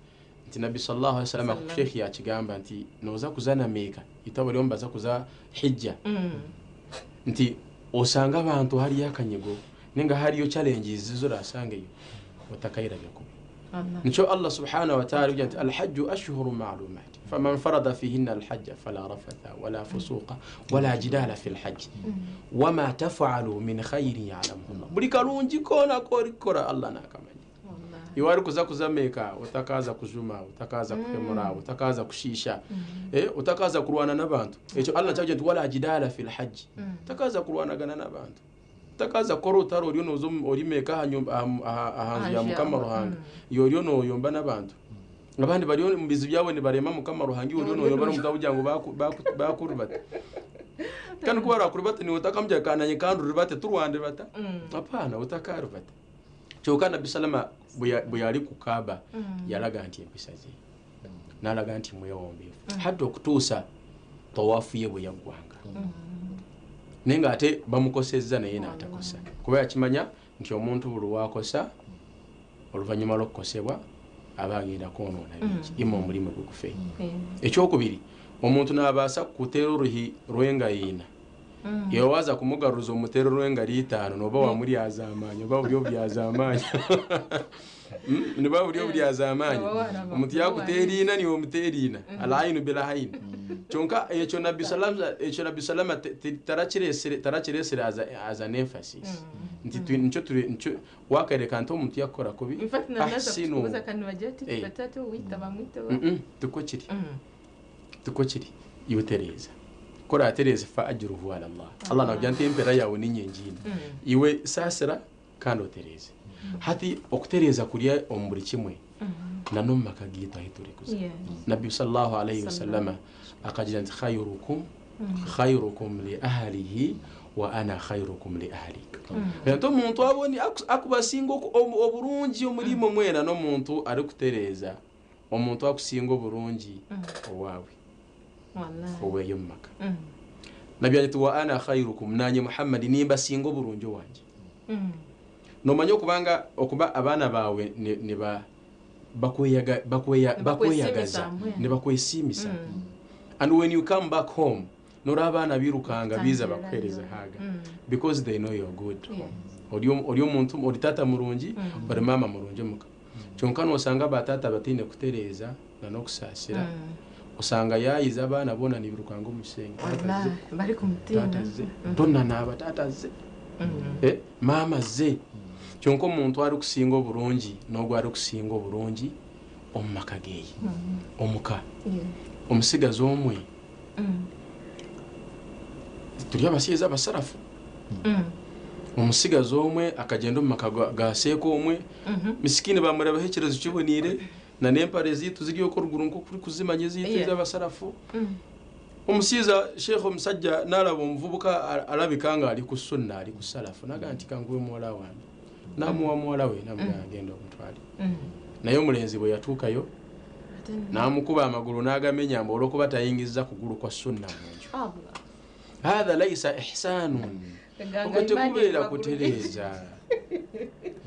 Speaker 4: nti Nabbi sallallahu alaihi wasallam
Speaker 3: Sallam.
Speaker 4: Sheikh yakigamba nti noza kuza na Mecca, itwe abariyo nibaza kuza Hijja. Nti osanga abantu hariyo akanyigo, ninga hariyo challenges z'orasangeyo, otakayirabya kubi.
Speaker 3: Allah.
Speaker 4: Nikyo Allah subhanahu wa ta'ala agira nti alhajju ashhuru ma'lumat faman farada fihinna alhajja fala rafatha wala fusuqa wala jidala fil hajj wama taf'alu min khairin ya'lamuhu Allah. Buri karungi kona korikora Allah nakamanya.
Speaker 3: Wallahi.
Speaker 4: Iwe ari kuza kuza Mecca, utakaza kujuma, utakaza kuhemura, utakaza kushisha, utakaza kurwana n'abantu. Ekyo Allah cyagira nti wala jidala fil hajj. Utakaza kurwanagana n'abantu. Utakaza kora utari oriyo noza ori Mecca aha nyumba, aha nzu ya Mukama Ruhanga. Iyo oriyo noyomba n'abantu. Abandi bariyo mu bizu byabo nibarema Mukama Ruhanga, iwe oriyo noyomba n'omutabo kugira ngu bakurubate. Kandi kuba barakurubate niwe utakamubwira kananye kandi urubate turwande bata. Hapana, utakarubate. Kyokka Nabbi Salama bwe yali ku Kaaba, yalaga nti empisa ze. N'alaga nti mwewombeefu. Hatta okutuusa tawaafu ye bwe yaggwanga. Naye ng'ate bamukosezza naye n'atakosa. Kuba yakimanya nti omuntu buli lw'akosa, oluvannyuma lw'okukosebwa, aba agenda kwonoona bingi. Ima omulimu gwe gufe. Ekyokubiri, omuntu n'abaasa kuteera oruhi rw'engayiina. Iwe waaza kumugaruza omuteero rw'engaro itaano, nooba wamuryaza amaanyi, oba buri oburyaza amaanyi. Niba buri oburyaza amaanyi.
Speaker 3: Oba waraba
Speaker 4: Omuntu yakuteera ina, niiwe omuteera ina. Al-ainu bil-ain. Kyonka ekyo Nabbi Salama, ekyo Nabbi Salama tarakiresire as an emphasis. Nti nikyo turi, nikyo wakareka nti omuntu yakukora kubi,
Speaker 3: In fact, na naza
Speaker 4: ahsinu.
Speaker 3: kukubuza kandi bagira ati, batatu wita bamwite wa.
Speaker 4: Tuko kiri. Tuko kiri. Iwe tereeza. Kora tereeza fa ajruhu ala Allah. Allah nabyo nti empera yawe ni nyingi. Iwe saasira kandi otereeze. Hati okutereeza kurya omu buri kimwe. Na n'omu maka gaitu ahu turi kuza. Nabbi sallallahu alayhi wa sallama akagira nti khayrukum, khayrukum li ahlihi wa ana khayrukum li ahli. Nti omuntu abone akubasinga oburungi omurimo mwena n'omuntu arikutereeza. Omuntu akusinga oburungi owaawe.
Speaker 3: Wallahi.
Speaker 4: Oweeyo omu maka. Nabbi ati wa ana khayrukum, nanye Muhammad nimba singa oburungi owangye. Nomanya okubanga okuba abaana baawe ne ba bakweyaga, bakweya,
Speaker 3: Ne
Speaker 4: bakweyagaza,
Speaker 3: bakwesiimisa.
Speaker 4: ne bakwesiimisa. And when you come back home, nora abaana birukanga biza
Speaker 3: Tangira
Speaker 4: bakuheereza
Speaker 3: yo.
Speaker 4: haga. Because they know you're good. Ori omuntu, ori tata murungi, ori mama murungi omuka. Kyonka nosanga batata bataine kutereeza na n'okusaasira. Osanga yayiza abaana boona nibirukanga omu kisenge. Tata
Speaker 3: Wallahi,
Speaker 4: ze.
Speaker 3: bari kumutiina.
Speaker 4: Tata ze. Tonnanaaba, tata ze. Maama ze. Kyonka omuntu arikusinga oburungi n'ogwo arikusinga oburungi omu maka geeye. Omuka. Omusigazi omwe. Turi abasiizi abasarafu. Omusigazi omwe akagenda omu maka ga seeka omwe. Misikini bamurebaho ekirezu kiboniire, na n'empare ziitu ziri okwo oruguru nk'oku orikuzimanya eziitu ez'abasarafu. Omusiiza Sheikh omusajja n'alaba omuvubuka alabika nga ali ku sunna, ali ku salafu. N'agamba nti kanguwe muwala wange. N'amuwa muwala we, n'amugamba agenda omutwale. Naye omulenzi bwe yatuukayo, n'amukuba amagulu n'agamenya mbu olw'okuba tayingizza kugulu kwa sunna mu nju.
Speaker 3: Allah.
Speaker 4: Hatha laisa ihsanun. Okwo tekubeera kutereeza.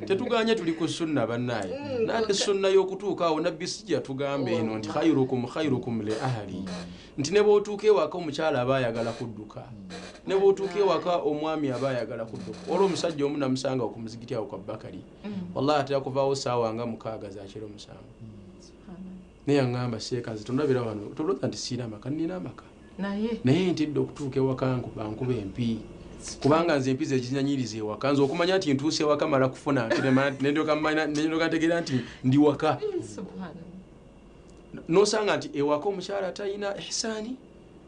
Speaker 4: Tetuganye tuli ku sunna bannaye. Nate sunna y'okutuuka awo nabbi si yatugamba eno nti khairukum khairukum li ahli. Nti ne bw'otuuka ewaka omukyala aba ayagala kudduka. Ne bw'otuuka ewaka omwami aba ayagala kudduka. Olwo omusajja omu namusanga ku muzigiti awo kwa Bakari. Wallahi atera kuvaawo ssaawa nga 6 za kiro 7. Naye yaŋŋamba seeka nze tondabira wano tolowooza nti siina maka nnina amaka. Naye ntidde okutuuka ewaka bankuba empi. Kubanga nze empi zekinyanyiriza ewaka nze okumanya nti ntuuse ewaka mala kufuna mpi ne ndyoka ntegeera nti ndi waka. Nosanga nti ewaka omukyala talina ihsaani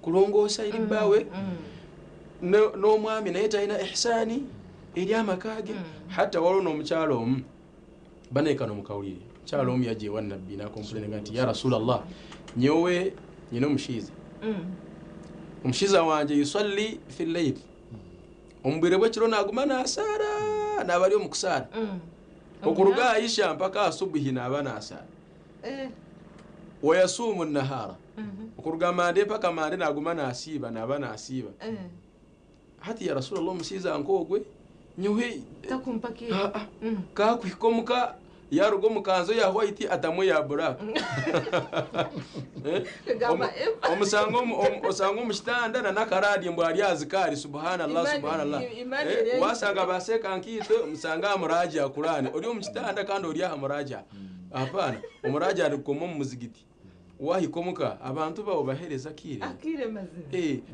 Speaker 4: kulongoosa eri bbaawe n'omwami naye talina ihsaani eri amaka ge. Hatta waliwo n'omukyala omu baneekano mukawulire omukyala omu yajja ewa nabbi nakomplaininga nti ya rasulallah nyowe nyina omushiiza omushiiza wanje yusalli fi llaili omubwire bwekiro naguma nasaara naaba ari omu kusaara okuruga aisha mpaka asubuhi naaba nasaara wayasuumu nahara okuruga mande mpaka mande naguma nasiiba naaba nasiiba hati ya rasulallah omushiiza nk'ogwe nyowe kakuhika omuka yaruga omu kanzu ya white atamu ya black. Omusanga osanga omu kitanda na nakaradi mbw ari azikari subhanallah subhanallah. Wasanga baseka nkitwe omusanga amuraja Qur'ani ori omu kitanda kandi ori aha muraja hapana omuraja ari kukoma omu muzigiti wahika omuka abantu bawe bahereza akire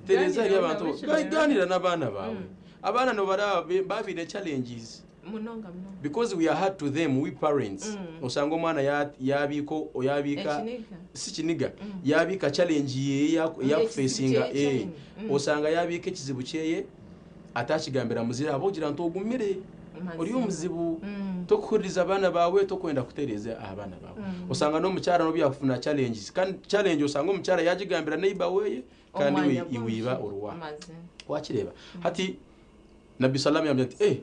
Speaker 4: tereza ari abantu ganira n'abaana bawe abaana nobaraba babine challenges
Speaker 3: munonga munonga
Speaker 4: because we are hard to them, we parents. Osanga omwana yabika oyabika si kiniga yabika challenge ye yakufacinga osanga yabika ekizibu kyeye atakigambira muzira abogira nti ogumire ori omuzibu tokuhuririza abaana bawe tokwenda kutereza abaana bawe. Osanga n'omukyala nobu yakufuna challenges kandi challenge osanga omukyala yagigambira neighbor weye kandi iwiba oruwa wakireba hati nabbi sallam yambwira nti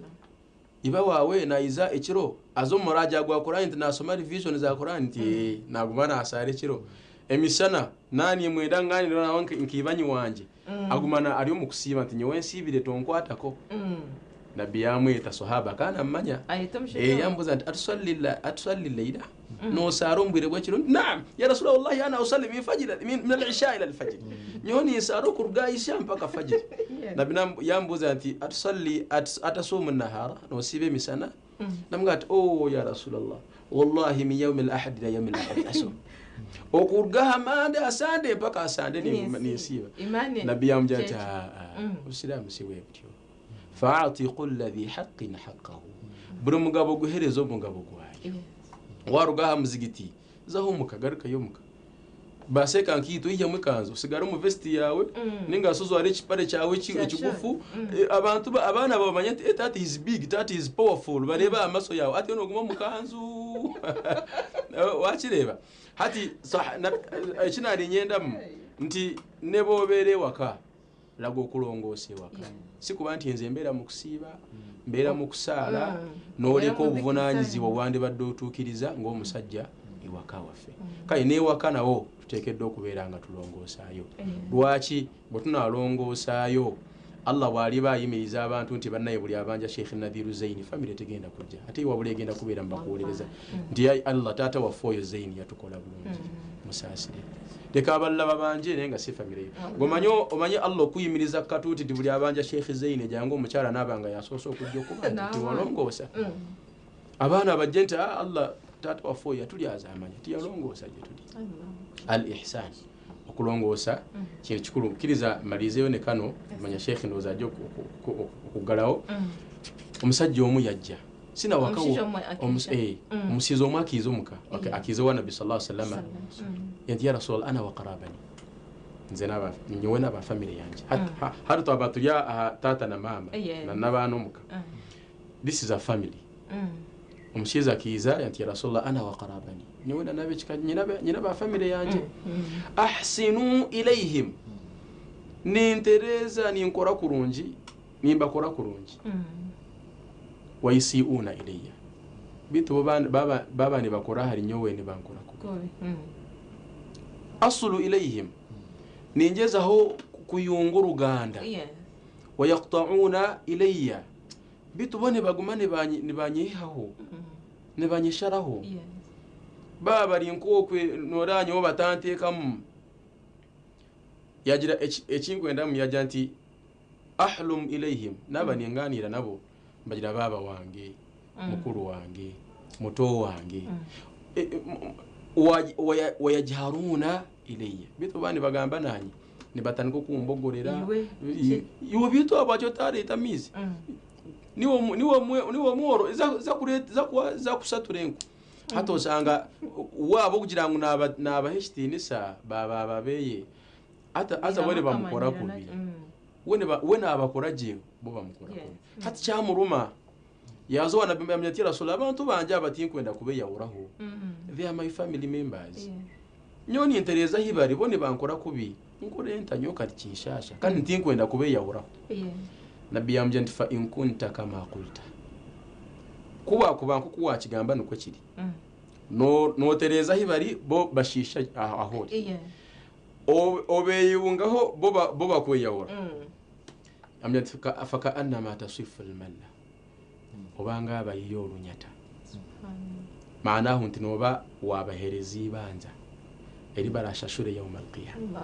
Speaker 4: iba wawe naiza ekiro aza omuraja gwa Qur'an nti nasoma revision za Qur'an nti naguma nasaara ekiro emishana nani mwenda nganira nawe nkibanyi wanje agumana ari omu kusiiba nti nyowe nsiibire tonkwatako. Nabbi yamweta sahaba kana mmanya yambuza nti atusalli layla nosaara omubwire bwekiro naam ya rasulallah ana usalli min fajr min al-isha ila al-fajr nyowe ninsaara okuruga isha mpaka fajr. Nabbi yambuza nti atusalli atasumu nahara nosiiba emisana namugamba ati oh ya rasulallah wallahi min yaumi al-ahad ila yaumi al-ahad asum okuruga hamande asande mpaka asande ninsiiba. Nabbi yamugira ati obusiraamu si bwe butyo fa'ati kulli dhi haqqin haqqahu buri mugabo guhereza omugabo gwayo waruga aha muzigiti zaho mukagaruka yo muka baseka nkito ijya mukanzu usigara mu vest yawe ninga sozo ari ekipare cyawe ekigufu abantu abana babamanya ati that is big, that is powerful bareba amaso yawe ati noguma mukanzu wakireba hati ekinali nyendamu nti nebobere waka lago okulongoosa ewaka si kuba nti nze mbeera mu kusiiba mbeera mu kusaala n'oleka obuvunaanyizibwa bwandibadde otuukiriza ng'omusajja ewaka waffe. Kale n'ewaka nawo tuteekeddwa okubeera nga tulongoosaayo. Lwaki bwe tunaalongoosaayo Allah bw'aliba ayimiriza abantu nti bannaye buli abanja Sheikh Nadhiru Zaini famire tegenda kujja ate wabula egenda kubeera mu bakuwolereza nti Allah taata waffe oyo Zaini yatukola bulungi musaasire leka abalala babanje naye nga si famire yo. Omanye Allah okuyimiriza katuuti nti buli abanja Sheikh Zaini jangu omukyala n'aba nga yasoose okujja okuba nti tiwalongoosa abaana bajje nti Allah taata waffe oyo yatulyaza amanya tiyalongoosa gye tuli. Al-ihsan okulongoosa kintu kikulu. Kkiriza malirizeyo ne kano manya Sheikh ndowooza ajja okuggalawo. Omusajja omu yajja sinawaka omusiizi omu akiiza omuka akiiza wa nabbi sallallahu alaihi wasallam nti ya rasulallah ana wa qarabani nze nyowe n'abafamire yange hati twaba turi aha taata na maama n'abaana omuka this is a family. Omushiiza akiiza nti ya rasulallah ana wa qarabani nyowe n'abekika nyina bafamire yange ahsinu ilayhim nintereza ninkora kurungi nimbakora kurungi wayisiuna ilayya bitu baba nibakora hari nyowe nibankora kubi asulu ilayhim ningezaho kuyunga uruganda. Wayaqta'una ilayya, beitu bo nibaguma nibanyihaho, nibanyesharaho. Baba bari nk'okwe noreeba nyowe batanteekamu. Yagira ekinkwendamu yagira nti ahlum ilayhim, naaba ningaaniira nabo mbagira baaba wange, mukuru wange, muto wange. Wayajharuuna ilayya, beitu baaba nibagamba naanye nibatandika okumbogorera. Iwe beitu ahabwaki otareeta amaizi? Niiwe omworo, za kusatura enku. Hati oshanga we ahabw'okugira ngu naabaha ekitiinisa baaba abeeye, haza bo nibamukora kubi. We naabakora gye, bo bamukora kubi. Hati kyamuruma, yaaza owa Nabbi yaamugira ati, Ya Rasulallah, abantu bangye aba tinkwenda kubeyahuraho. They are my family members. Nyowe nintereeza ahi bari, bo nibankora kubi. Nkore nta? Nyowe kati kinshaasha kandi tinkwenda kubeyahuraho. Nabbi yaamugira nti, Fa in kunta kama qulta. Ku waakuba nk'oku waakigamba nikwo kiri. Nootereeza ahi bari, bo bashiisha ahu ori. Obeyungaho, bo bakweyahura. Yaamugira nti, Faka'annama tasifu al-malla. Oba nga abayiya orunyata. Maanahu nti nooba waabaheereza eibanja eri baraashashure yauma al-qiyama.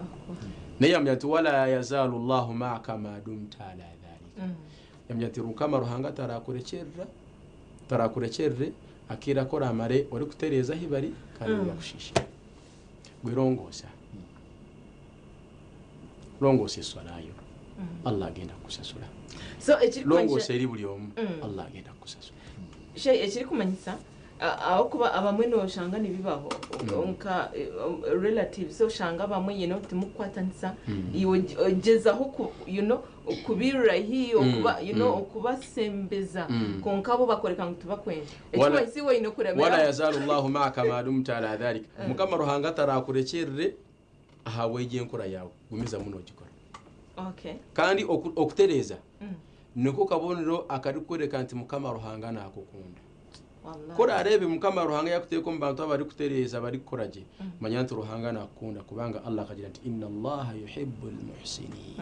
Speaker 4: Naye yaamugira nti, Wala yazaalu Allahu ma'aka ma dumta ala dhalika. Yaamugira nti, Mukama Ruhanga tarakurekyerera, tarakurekyerere akaire aku oraamare orikutereeza ahi bari kandi bo bakushiishe. Gwe rongoosa. Rongoosa eswala yo. Allah agenda kukusasula.
Speaker 3: So ekirikumanyisa
Speaker 4: Rongoosa eri buri omu. Allah agenda kukusasula.
Speaker 3: Shey ekirikumanyisa ahabw'okuba abamwe noshanga nibibaho nka relatives oshanga abamwe you know timukukwatanisa iwe ogyezaho ku you know kubirira haihi okuba you know okubasembeza kwonka bo bakoreka ngu tibakwenda ekirikumanyisa iwe oine
Speaker 4: Wala
Speaker 3: kuremeraho.
Speaker 4: yazalu Allahu ma'aka ma dumta ala dhalika. Mukama Ruhanga tarakurekyerere ahabw'egyo enkora yaawe. Gumizamu noogikora.
Speaker 3: Okay.
Speaker 4: Kandi okutereeza niko kabonero akarikworeka nti Mukama Ruhanga naakukunda.
Speaker 3: Wallahi.
Speaker 4: Ku oraareebe Mukama Ruhanga yaakuteeka omu bantu abarikutereeza, abarikukora gye, manya nti Ruhanga naakukunda kubanga Allah akagira nti Inna Allaha yuhibbul muhsinin.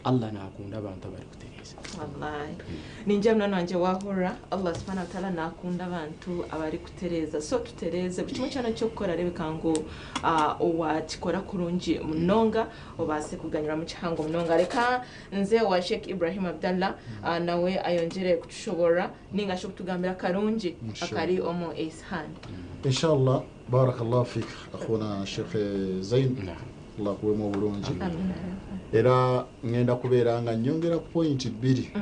Speaker 4: Allah naakunda abantu abarikutereeza.
Speaker 3: Wallahi. Ningira munywani wangye waahurira, Allah subhanahu wa ta'ala naakunda abantu abarikutereeza. So tutereeze buri kimwe kyona eky'okukora reebeka ngu waakikora kurungi munonga obaase kuganyirwamu kihango munonga. Reka nze owa Sheikh Ibrahim Abdallah nawe ayongyere kutushoborora ninga shi okutugambira akarungi akari omu Ihsaan.
Speaker 2: Inshallah barakallahu fik akhuna Sheikh Zain Allah akuwemu obulungi.
Speaker 3: Amina.
Speaker 2: Era ngenda kubeera nga nyongera ku point bbiri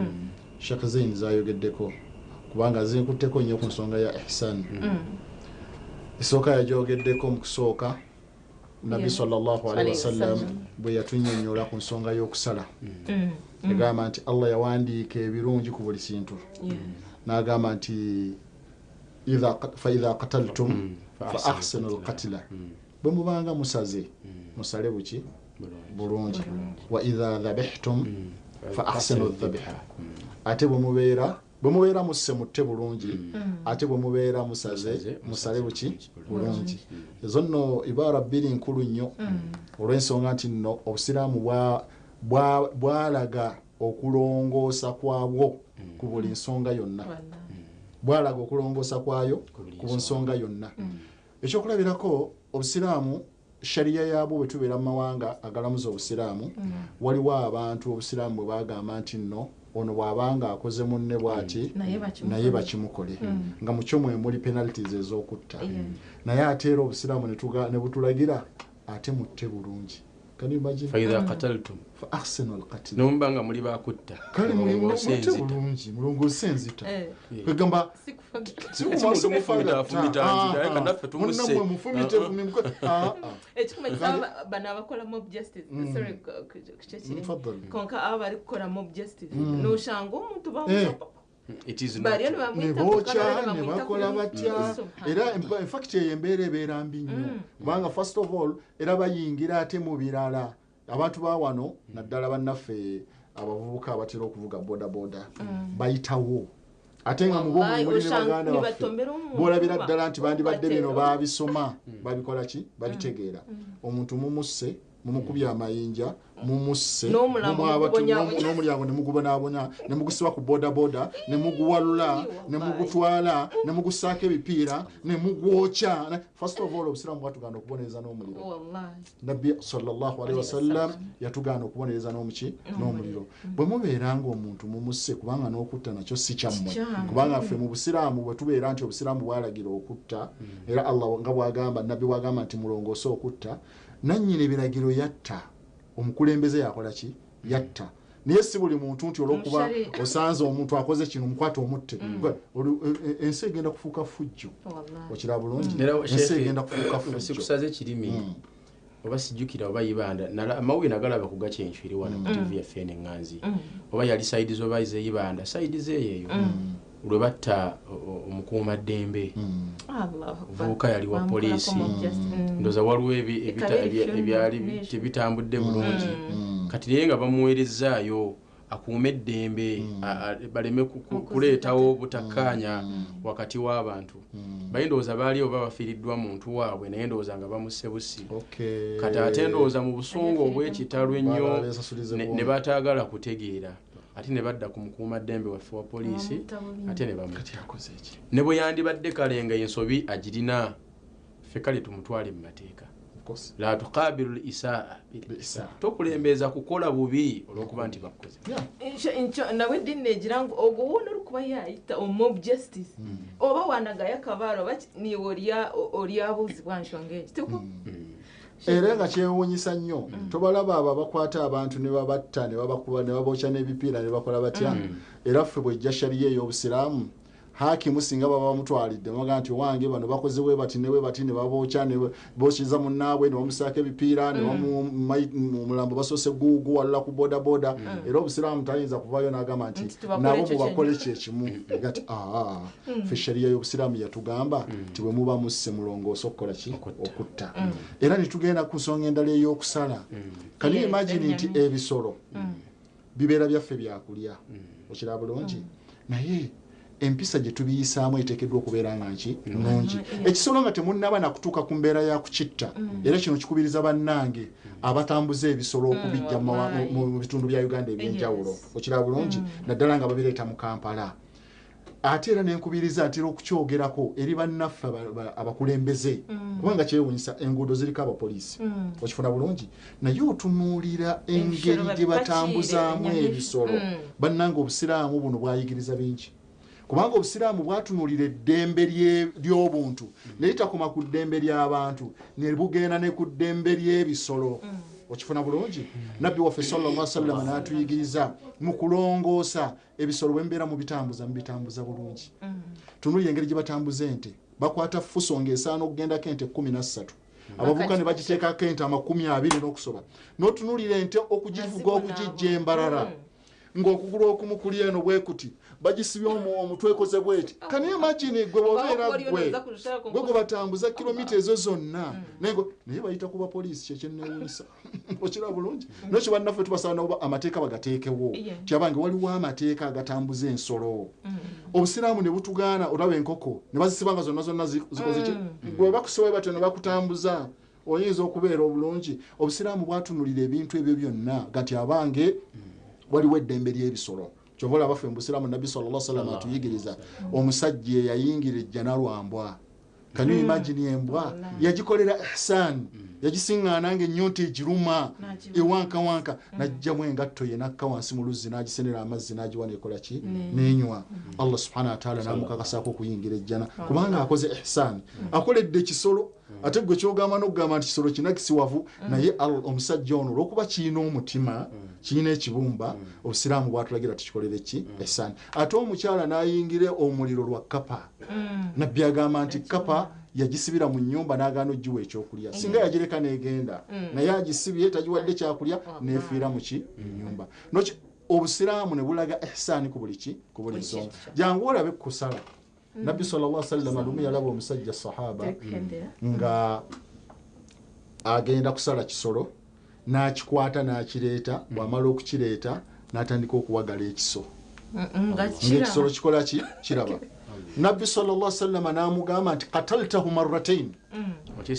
Speaker 2: Sheikh Zain zayogeddeko kubanga zinkutteko nnyo ku nsonga ya ihsan. Esooka yagyogeddeko mu kusooka Nabbi sallallahu alaihi wasallam bwe yatunyonnyola ku nsonga y'okusala. Yagamba nti Allah yawandiika ebirungi ku buli kintu. N'agamba nti fa idha qataltum fa ahsinu alqatla. Bwe mubanga musaze, musale buki? Bulungi. Wa idha dhabihtum fa ahsinu dhabha. Ate bwe mubeera musse mutte bulungi, ate bwe mubeera musaze musale buki? Bulungi. Ezo nno ibaara bbiri nkulu nnyo olw'ensonga nti nno obusiraamu bwalaga okulongoosa kwabwo ku buli nsonga yonna. Bwalaga okulongoosa kwayo ku buli nsonga yonna. Ekyokulabirako obusiraamu sharia yaabwo bwe tubeera mu mawanga agalamuza obusiraamu, waliwo abantu obusiraamu bwe bagamba nti nno ono bw'abanga akoze munne bw'ati naye bakimukole, nga mu kyo mwe muli penalties ez'okutta. Naye ate era obusiraamu ne butulagira ate mutte bulungi. Can you imagine?
Speaker 4: Fa idha qataltum
Speaker 2: fa ahsinu alqatl.
Speaker 4: Nomuba nga muli bakutta.
Speaker 2: Kale
Speaker 4: mulongoose
Speaker 2: mutte
Speaker 4: enzita.
Speaker 2: bulungi, mulongoose enzita. Kwegamba
Speaker 4: Eki muntu mufumita, afumita nzita, ariko naffe tumusse.
Speaker 2: Munnamwe mufumite, fumite,
Speaker 3: Ekikumanyisa bano abakola mob justice, sorry, ku kyo kiri.
Speaker 2: Mfaddali.
Speaker 3: Konka aba barikukora mob justice, noshanga omuntu bamuta
Speaker 4: It is not.
Speaker 3: bariyo
Speaker 2: ne
Speaker 3: nibamwita
Speaker 2: bookya ne bakola batya. Era in fact eyo embeera ebeera mbi nnyo kubanga first of all era bayingira ate mu birala. Abantu ba wano naddala bannaffe abavubuka abatera okuvuga boda boda bayitawo ate nga mubo
Speaker 3: Wallahi,
Speaker 2: muli ne
Speaker 3: oshanga
Speaker 2: baganda baffe
Speaker 3: nibatombera omuntu
Speaker 2: bolabira
Speaker 3: oba
Speaker 2: ddala nti bandibadde bino
Speaker 3: obatera.
Speaker 2: babisoma, babikola ki, babitegeera. Omuntu mumusse. Mumukubye amayinja, mumusse,
Speaker 3: N'omulambo mugubonyabonya.
Speaker 2: n'omulyango ne mugubonaabona, ne mugusiba ku bodaboda, ne muguwalula, ne mugutwala, ne mugusaako ebipiira, ne mugwokya. First of all, obusiraamu bwatugaana okubonereza n'omuliro.
Speaker 3: Wallahi.
Speaker 2: Nabbi sallallahu alaihi wasallam yatugaana okubonereza n'omuki? N'omuliro. Bwe mubeera nga omuntu mumusse, kubanga n'okutta nakyo si kyammwe,
Speaker 3: Kikyamu.
Speaker 2: kubanga ffe mu busiraamu bwe tubeera nti obusiraamu bwalagira okutta, era Allah nga bwagamba, nabbi bwagamba nti mulongoose okutta, nannyini biragiro yatta, omukulembeze yakola ki? Yatta. Naye si buli muntu nti olwokuba
Speaker 3: Omushari.
Speaker 2: osanze omuntu akoze kino, mukwate omutte. Ensi egenda kufuuka fujjo.
Speaker 3: Wallahi.
Speaker 2: Okiraba bulungi?
Speaker 4: Era
Speaker 2: Ensi
Speaker 4: Sheikh,
Speaker 2: egenda kufuuka fujjo.
Speaker 4: sikusaze kirimi oba sijjukira oba Ibanda, amawulire nagalaba ku Gakyencwiri wano ku TV yaffe eno eŋŋanzi, oba yali side zoba zeibanda, side zeeyo eyo lwe batta omukuumaddembe.
Speaker 3: Allahu Akbar.
Speaker 4: Omuvubuka yali wa
Speaker 3: Bamukolako
Speaker 4: poliisi.
Speaker 3: mob justice.
Speaker 4: Ndowooza waliwo
Speaker 3: Ekaba ebifyo
Speaker 4: ebyali
Speaker 3: n'ebyo.
Speaker 4: tebitambudde bulungi. Kati naye nga bamuweerezaayo akuume eddembe, baleme kuleetawo butakkaanya wakati w'abantu. Baye ndowooza baali oba bafiiriddwa muntu waabwe, naye ndowooza nga bamusse busi. Kati ate ndowooza mu busungu obw'ekitalo ennyo
Speaker 2: Baagala beesasulize bwongo.
Speaker 4: ne bataagala kutegeera, ate ne badda ku mukuumaddembe waffe wa poliisi,
Speaker 3: Bamutta bubi.
Speaker 4: ate ne bamutta.
Speaker 2: Kati yakoze eki?
Speaker 4: Ne bwe yandibadde kale nga ensobi agirina, ffe kale tumutwale mu mateeka.
Speaker 2: Of course.
Speaker 4: La tuqabilu lisaa
Speaker 2: Bil-isaa.
Speaker 4: Tokulembeeza kukola bubi olwokuba nti bakukoze.
Speaker 3: Nawe eddiini negira ngu ogwo woona orikuba yayita omu mob justice, oba wanagayo akabaara, oba niiwe oryabuuzibwa nshonga egi tiko.
Speaker 2: Era nga kyewuunyisa nnyo, tobalaba abo abakwata abantu ne babatta, ne babakuba, ne babokya n'ebipiira, ne bakola batya? Era ffe bwejja shariya ey'obusiraamu, hakimu singa baba bamutwalidde, baga nti owange bano bakoze bwe bati ne bwe bati, ne babookya, ne bokyeza munnaabwe, ne bamusaako ebipiira, ne omulambo basoose guwalula ku bodaboda, era obusiraamu tayinza kuvaayo n'agamba nti
Speaker 3: Nti tubakole
Speaker 2: nabo
Speaker 3: ekyo
Speaker 2: mubakole
Speaker 3: kyennyini.
Speaker 2: kyekimu. Gati aa, ffe shariya y'obusiraamu yatugamba nti bwe muba musse mulongoose okukola ki? Okutta. Era ne tugenda ku nsonga endala ey'okusala. Can you
Speaker 3: Yes,
Speaker 2: imagine nti
Speaker 3: ennyama.
Speaker 2: ebisolo bibeera byaffe byakulya, okiraba bulungi, naye empisa gye tubiyisaamu eteekeddwa okubeera nga nki? Nnungi. Ekisolo nga temunnaba nakutuuka ku mbeera ya kukitta, era kino kikubiriza bannange abatambuza ebisolo okubijja mu bitundu bya Uganda ebyenjawulo, okiraba bulungi, naddala nga babireeta mu Kampala. Ate era nenkubiriza ntera okukyogerako eri bannaffe abakulembeze, kubanga kyewunyisa, enguudo ziriko abapoliisi, okifuna bulungi, naye otunuulira engeri
Speaker 3: Ebisolo
Speaker 2: gye batambuzaamu
Speaker 3: babipakiire,
Speaker 2: ebisolo. Bannange, obusiraamu buno bwayigiriza bingi, kubanga obusiraamu bwatunuulira eddembe ly'obuntu, naye takoma ku ddembe ly'abantu, ne bugenda ne ku ddembe ly'ebisolo. Okifuna bulungi? Nabbi waffe sallallahu alaihi wasallam n'atuyigiriza mu kulongoosa ebisolo, bwe mubeera mubitambuza, mubitambuza bulungi. Tunuulira engeri gye batambuza ente. Bakwata fuso ng'esaana okugendako ente 13, abavubuka ne bagiteekako ente 20 n'okusoba. N'otunuulira ente okugivuga okugijja embalala, ng'okugulu okumu kuli eno bwe kuti, bagisibye omutwe ekoze bweti. Can you imagine gwe bw'obeera
Speaker 3: Oba oli
Speaker 2: gwe
Speaker 3: onoza ku
Speaker 2: gwe gwe batambuza kilomita ezo zonna, naye bayita ku bapoliisi? Kyekyenneewunyisa, okiraba bulungi? Nekyo bannaffe tubasaba nabo amateeka bagateekewo. Tyabange waliwo amateeka agatambuza ensolo, obusiraamu ne butugaana. Olaba enkoko ne bazisiba nga zonna zonna zikoze ki? Gwe bakusiba batyo ne bakutambuza, oyinza okubeera obulungi? Obusiraamu bwatunulira ebintu ebyo byonna gati abange waliwo eddembe ly'ebisolo. Kyova olaba ffe mu busiraamu nabbi sallallahu alaihi wasallam atuyigiriza omusajja eyayingira ejjana lwambwa. Can you imagine? Embwa yagikolera ihsan, yagisiŋŋaana nga ennyonta egiruma, ewankawanka, najjamu engatto ye, nakka wansi mu luzzi, n'agisenera amazzi, n'agiwa, nekola ki? Nenywa. Allah subhanahu wataala n'amukakasaako okuyingira ejjana kubanga akoze ihsan, akoledde ekisolo. Ate gwe kyogamba n'okugamba nti kisolo kinakisiwavu, naye omusajja ono olwokuba kirina omutima, kirina ekibumba, obusiraamu bwatulagira tukikolere ki? Ihsan. Ate omukyala n'ayingira omuliro lwa kapa. Nabbi agamba nti kapa yagisibira mu nyumba n'agaana ogiwa ekyokulya. Singa yagireka n'egenda, naye agisibye tagiwadde kyakulya, nefiira muki? Mu nyumba. Obusiraamu ne bulaga ihsaani ku buli ki? Ku buli nsonga. Jangu olabe kusala. Nabbi sallallahu alaihi wasallam lumu yalaba omusajja sahaba
Speaker 3: Tekendera.
Speaker 2: nga agenda kusala kisolo, n'akikwata n'akireeta. Bw'amala okukireeta n'atandika okuwagala ekiso
Speaker 3: Nga
Speaker 2: ng'ekisolo
Speaker 3: kiraba.
Speaker 2: kikola ki? Kiraba. Nabbi sallallahu sallama n'amugamba nti kataltahu marratain,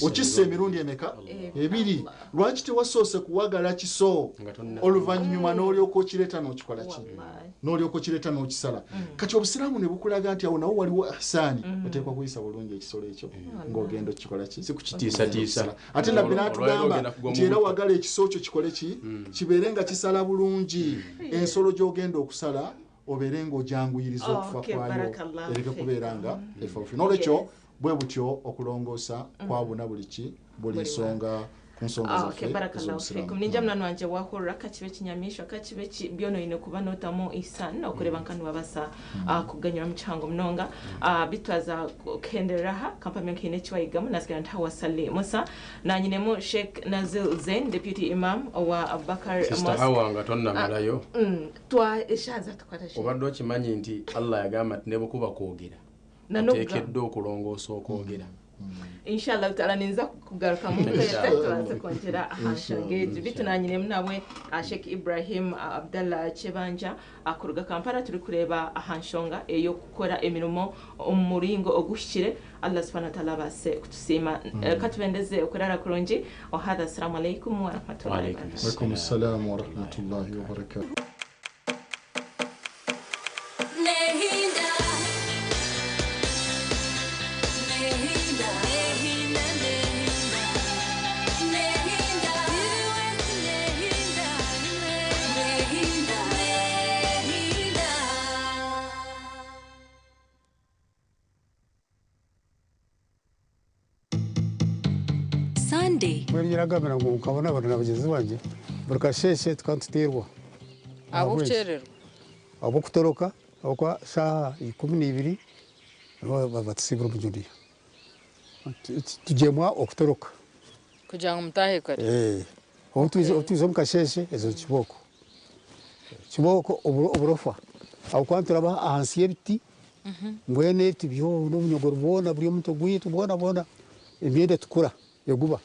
Speaker 2: okisse emirundi emeka? Ebiri. Lwaki tewasoose kuwagala kiso
Speaker 4: Nga tonna-
Speaker 2: oluvannyuma n'olyoka okireeta n'okikola ki,
Speaker 3: Wallahi.
Speaker 2: n'olyoka okireeta n'okisala? Kati obusiraamu ne bukulaga nti awo nawo waliwo ihsaani, oteekwa kuyisa bulungi ekisolo ekyo ng'ogenda okikola ki,
Speaker 4: Si kukitiisatiisa.
Speaker 2: Ate nabbi
Speaker 4: Olwaleero
Speaker 2: n'atugamba
Speaker 4: ogenda kugwa mu
Speaker 2: nti era
Speaker 4: butto.
Speaker 2: wagala ekiso kyo kikole ki, kibeere nga kisala bulungi ensolo gy'ogenda okusala, obeere ng'ojanguyiriza
Speaker 3: Oh,
Speaker 2: okufa
Speaker 3: okay,
Speaker 2: kwayo,
Speaker 3: barakallahu
Speaker 2: ereke
Speaker 3: fik.
Speaker 2: kubeera nga efa bufi. N'olwekyo bwe butyo okulongoosa kwabuna buli ki, buli nsonga ku nsonga
Speaker 3: Ah,
Speaker 2: zaffe
Speaker 3: okay, barakallahu
Speaker 2: ez'obusiraamu.
Speaker 3: fikum. Ninja munani wanje wahurra, kakibe kinyamishwa, kakibe ki byonoine kuba notamu ihsan okureba nka nibabasa kuganyura mu kihango munonga. Bitwaza kuhendereraha kampamya nkiine ekiwayigamu nasigara ntawasali musa nanyinemu Sheikh Nazil Zain, deputy imam owa Abubakar
Speaker 4: Sister
Speaker 3: Mosque.
Speaker 4: Hawa, nga tonnamalayo,
Speaker 3: Twa eshaza tukwata Sheikh.
Speaker 4: Obadde okimanyi nti Allah yagamba nti ne bwekuba kwogera, oteekeddwa okulongoosa okwogera?
Speaker 3: Inshallah taala ninza kugaruka mu tubaze kwongera aha nsonga egi. Bitu nanyinemu nawe Sheikh Ibrahim Abdallah Kyebanja kuruga Kampala, turi kureba aha nshonga ey'okukora emirimo omu muringo oguhikire, Allah subhanahu wa ta'ala abase kutusiima. Katubendeze okurara kurungi. Wahadha, assalamu alaikum warahmatullahi
Speaker 4: Waalaikum
Speaker 3: wabarakatuh.
Speaker 2: Alaikum assalamu warahmatullahi wabarakatuh.
Speaker 1: Nehinda. Nehinda. Nehinda, nehinda. Nehinda. Nehinda. Nehinda. Nehinda. Sunday.
Speaker 8: Mwiragambira ngo nkabona abantu na bagenzi banjye buri kasheshe tukaba
Speaker 9: Abo kukyererwa?
Speaker 8: Abo kutoroka abakwa saha 12 nibo batusibura omujuniya tugyemwa okutoroka.
Speaker 9: Kugira ngu mutahe kare?
Speaker 8: Eh, obu twiza omu kasheshe ezo kibooko kibooko oburofa aho kuba turaba ahansi y'ebiti, mbwenu ebiti byona obunyogoro bwona buri omutwe gwaitu bwona bwona, emyenda etukura eguba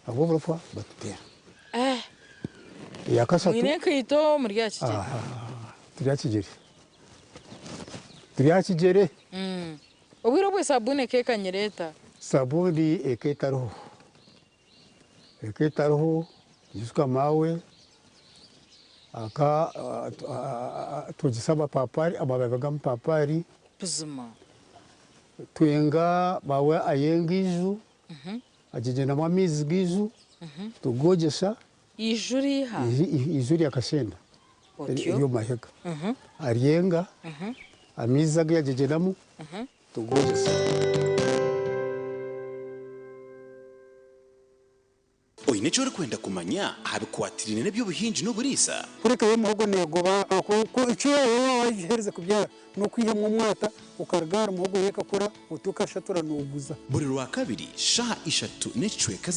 Speaker 8: abo oburofa batuteera.
Speaker 9: Eh,
Speaker 8: Eyakashatu.
Speaker 9: Mwine enkaito muri aha kigyere?
Speaker 8: Turi aha kigyere, turi aha kigyere.
Speaker 9: Obwire obwe sabuuni ekekanyire eta?
Speaker 8: Sabuni eka etariho, eka etariho, tugisuka mawe aka tugisa amapapari, amababi g'amapapari.
Speaker 9: Buzima?
Speaker 8: Twenga mawe ayenga iju, agigyendamu amaizi g'iju, tugogyesa.
Speaker 9: Iju riiha?
Speaker 8: Iju rya kashenda.
Speaker 9: Otyo?
Speaker 8: Eri omu mahega, aryenga amaizi agu yagigyendamu, tugogyesa.
Speaker 10: Oine eki orikwenda kumanya aha bikwatiriine n'eby'obuhingi n'oburiisa?
Speaker 11: Kureka muhogo negoba icyo wagihereza kubyara nokwihamu omwata ukarugara muhogo yekakura utukashatura noguza.
Speaker 10: Buri Rwakabiri shaha 3 n'ekicweka.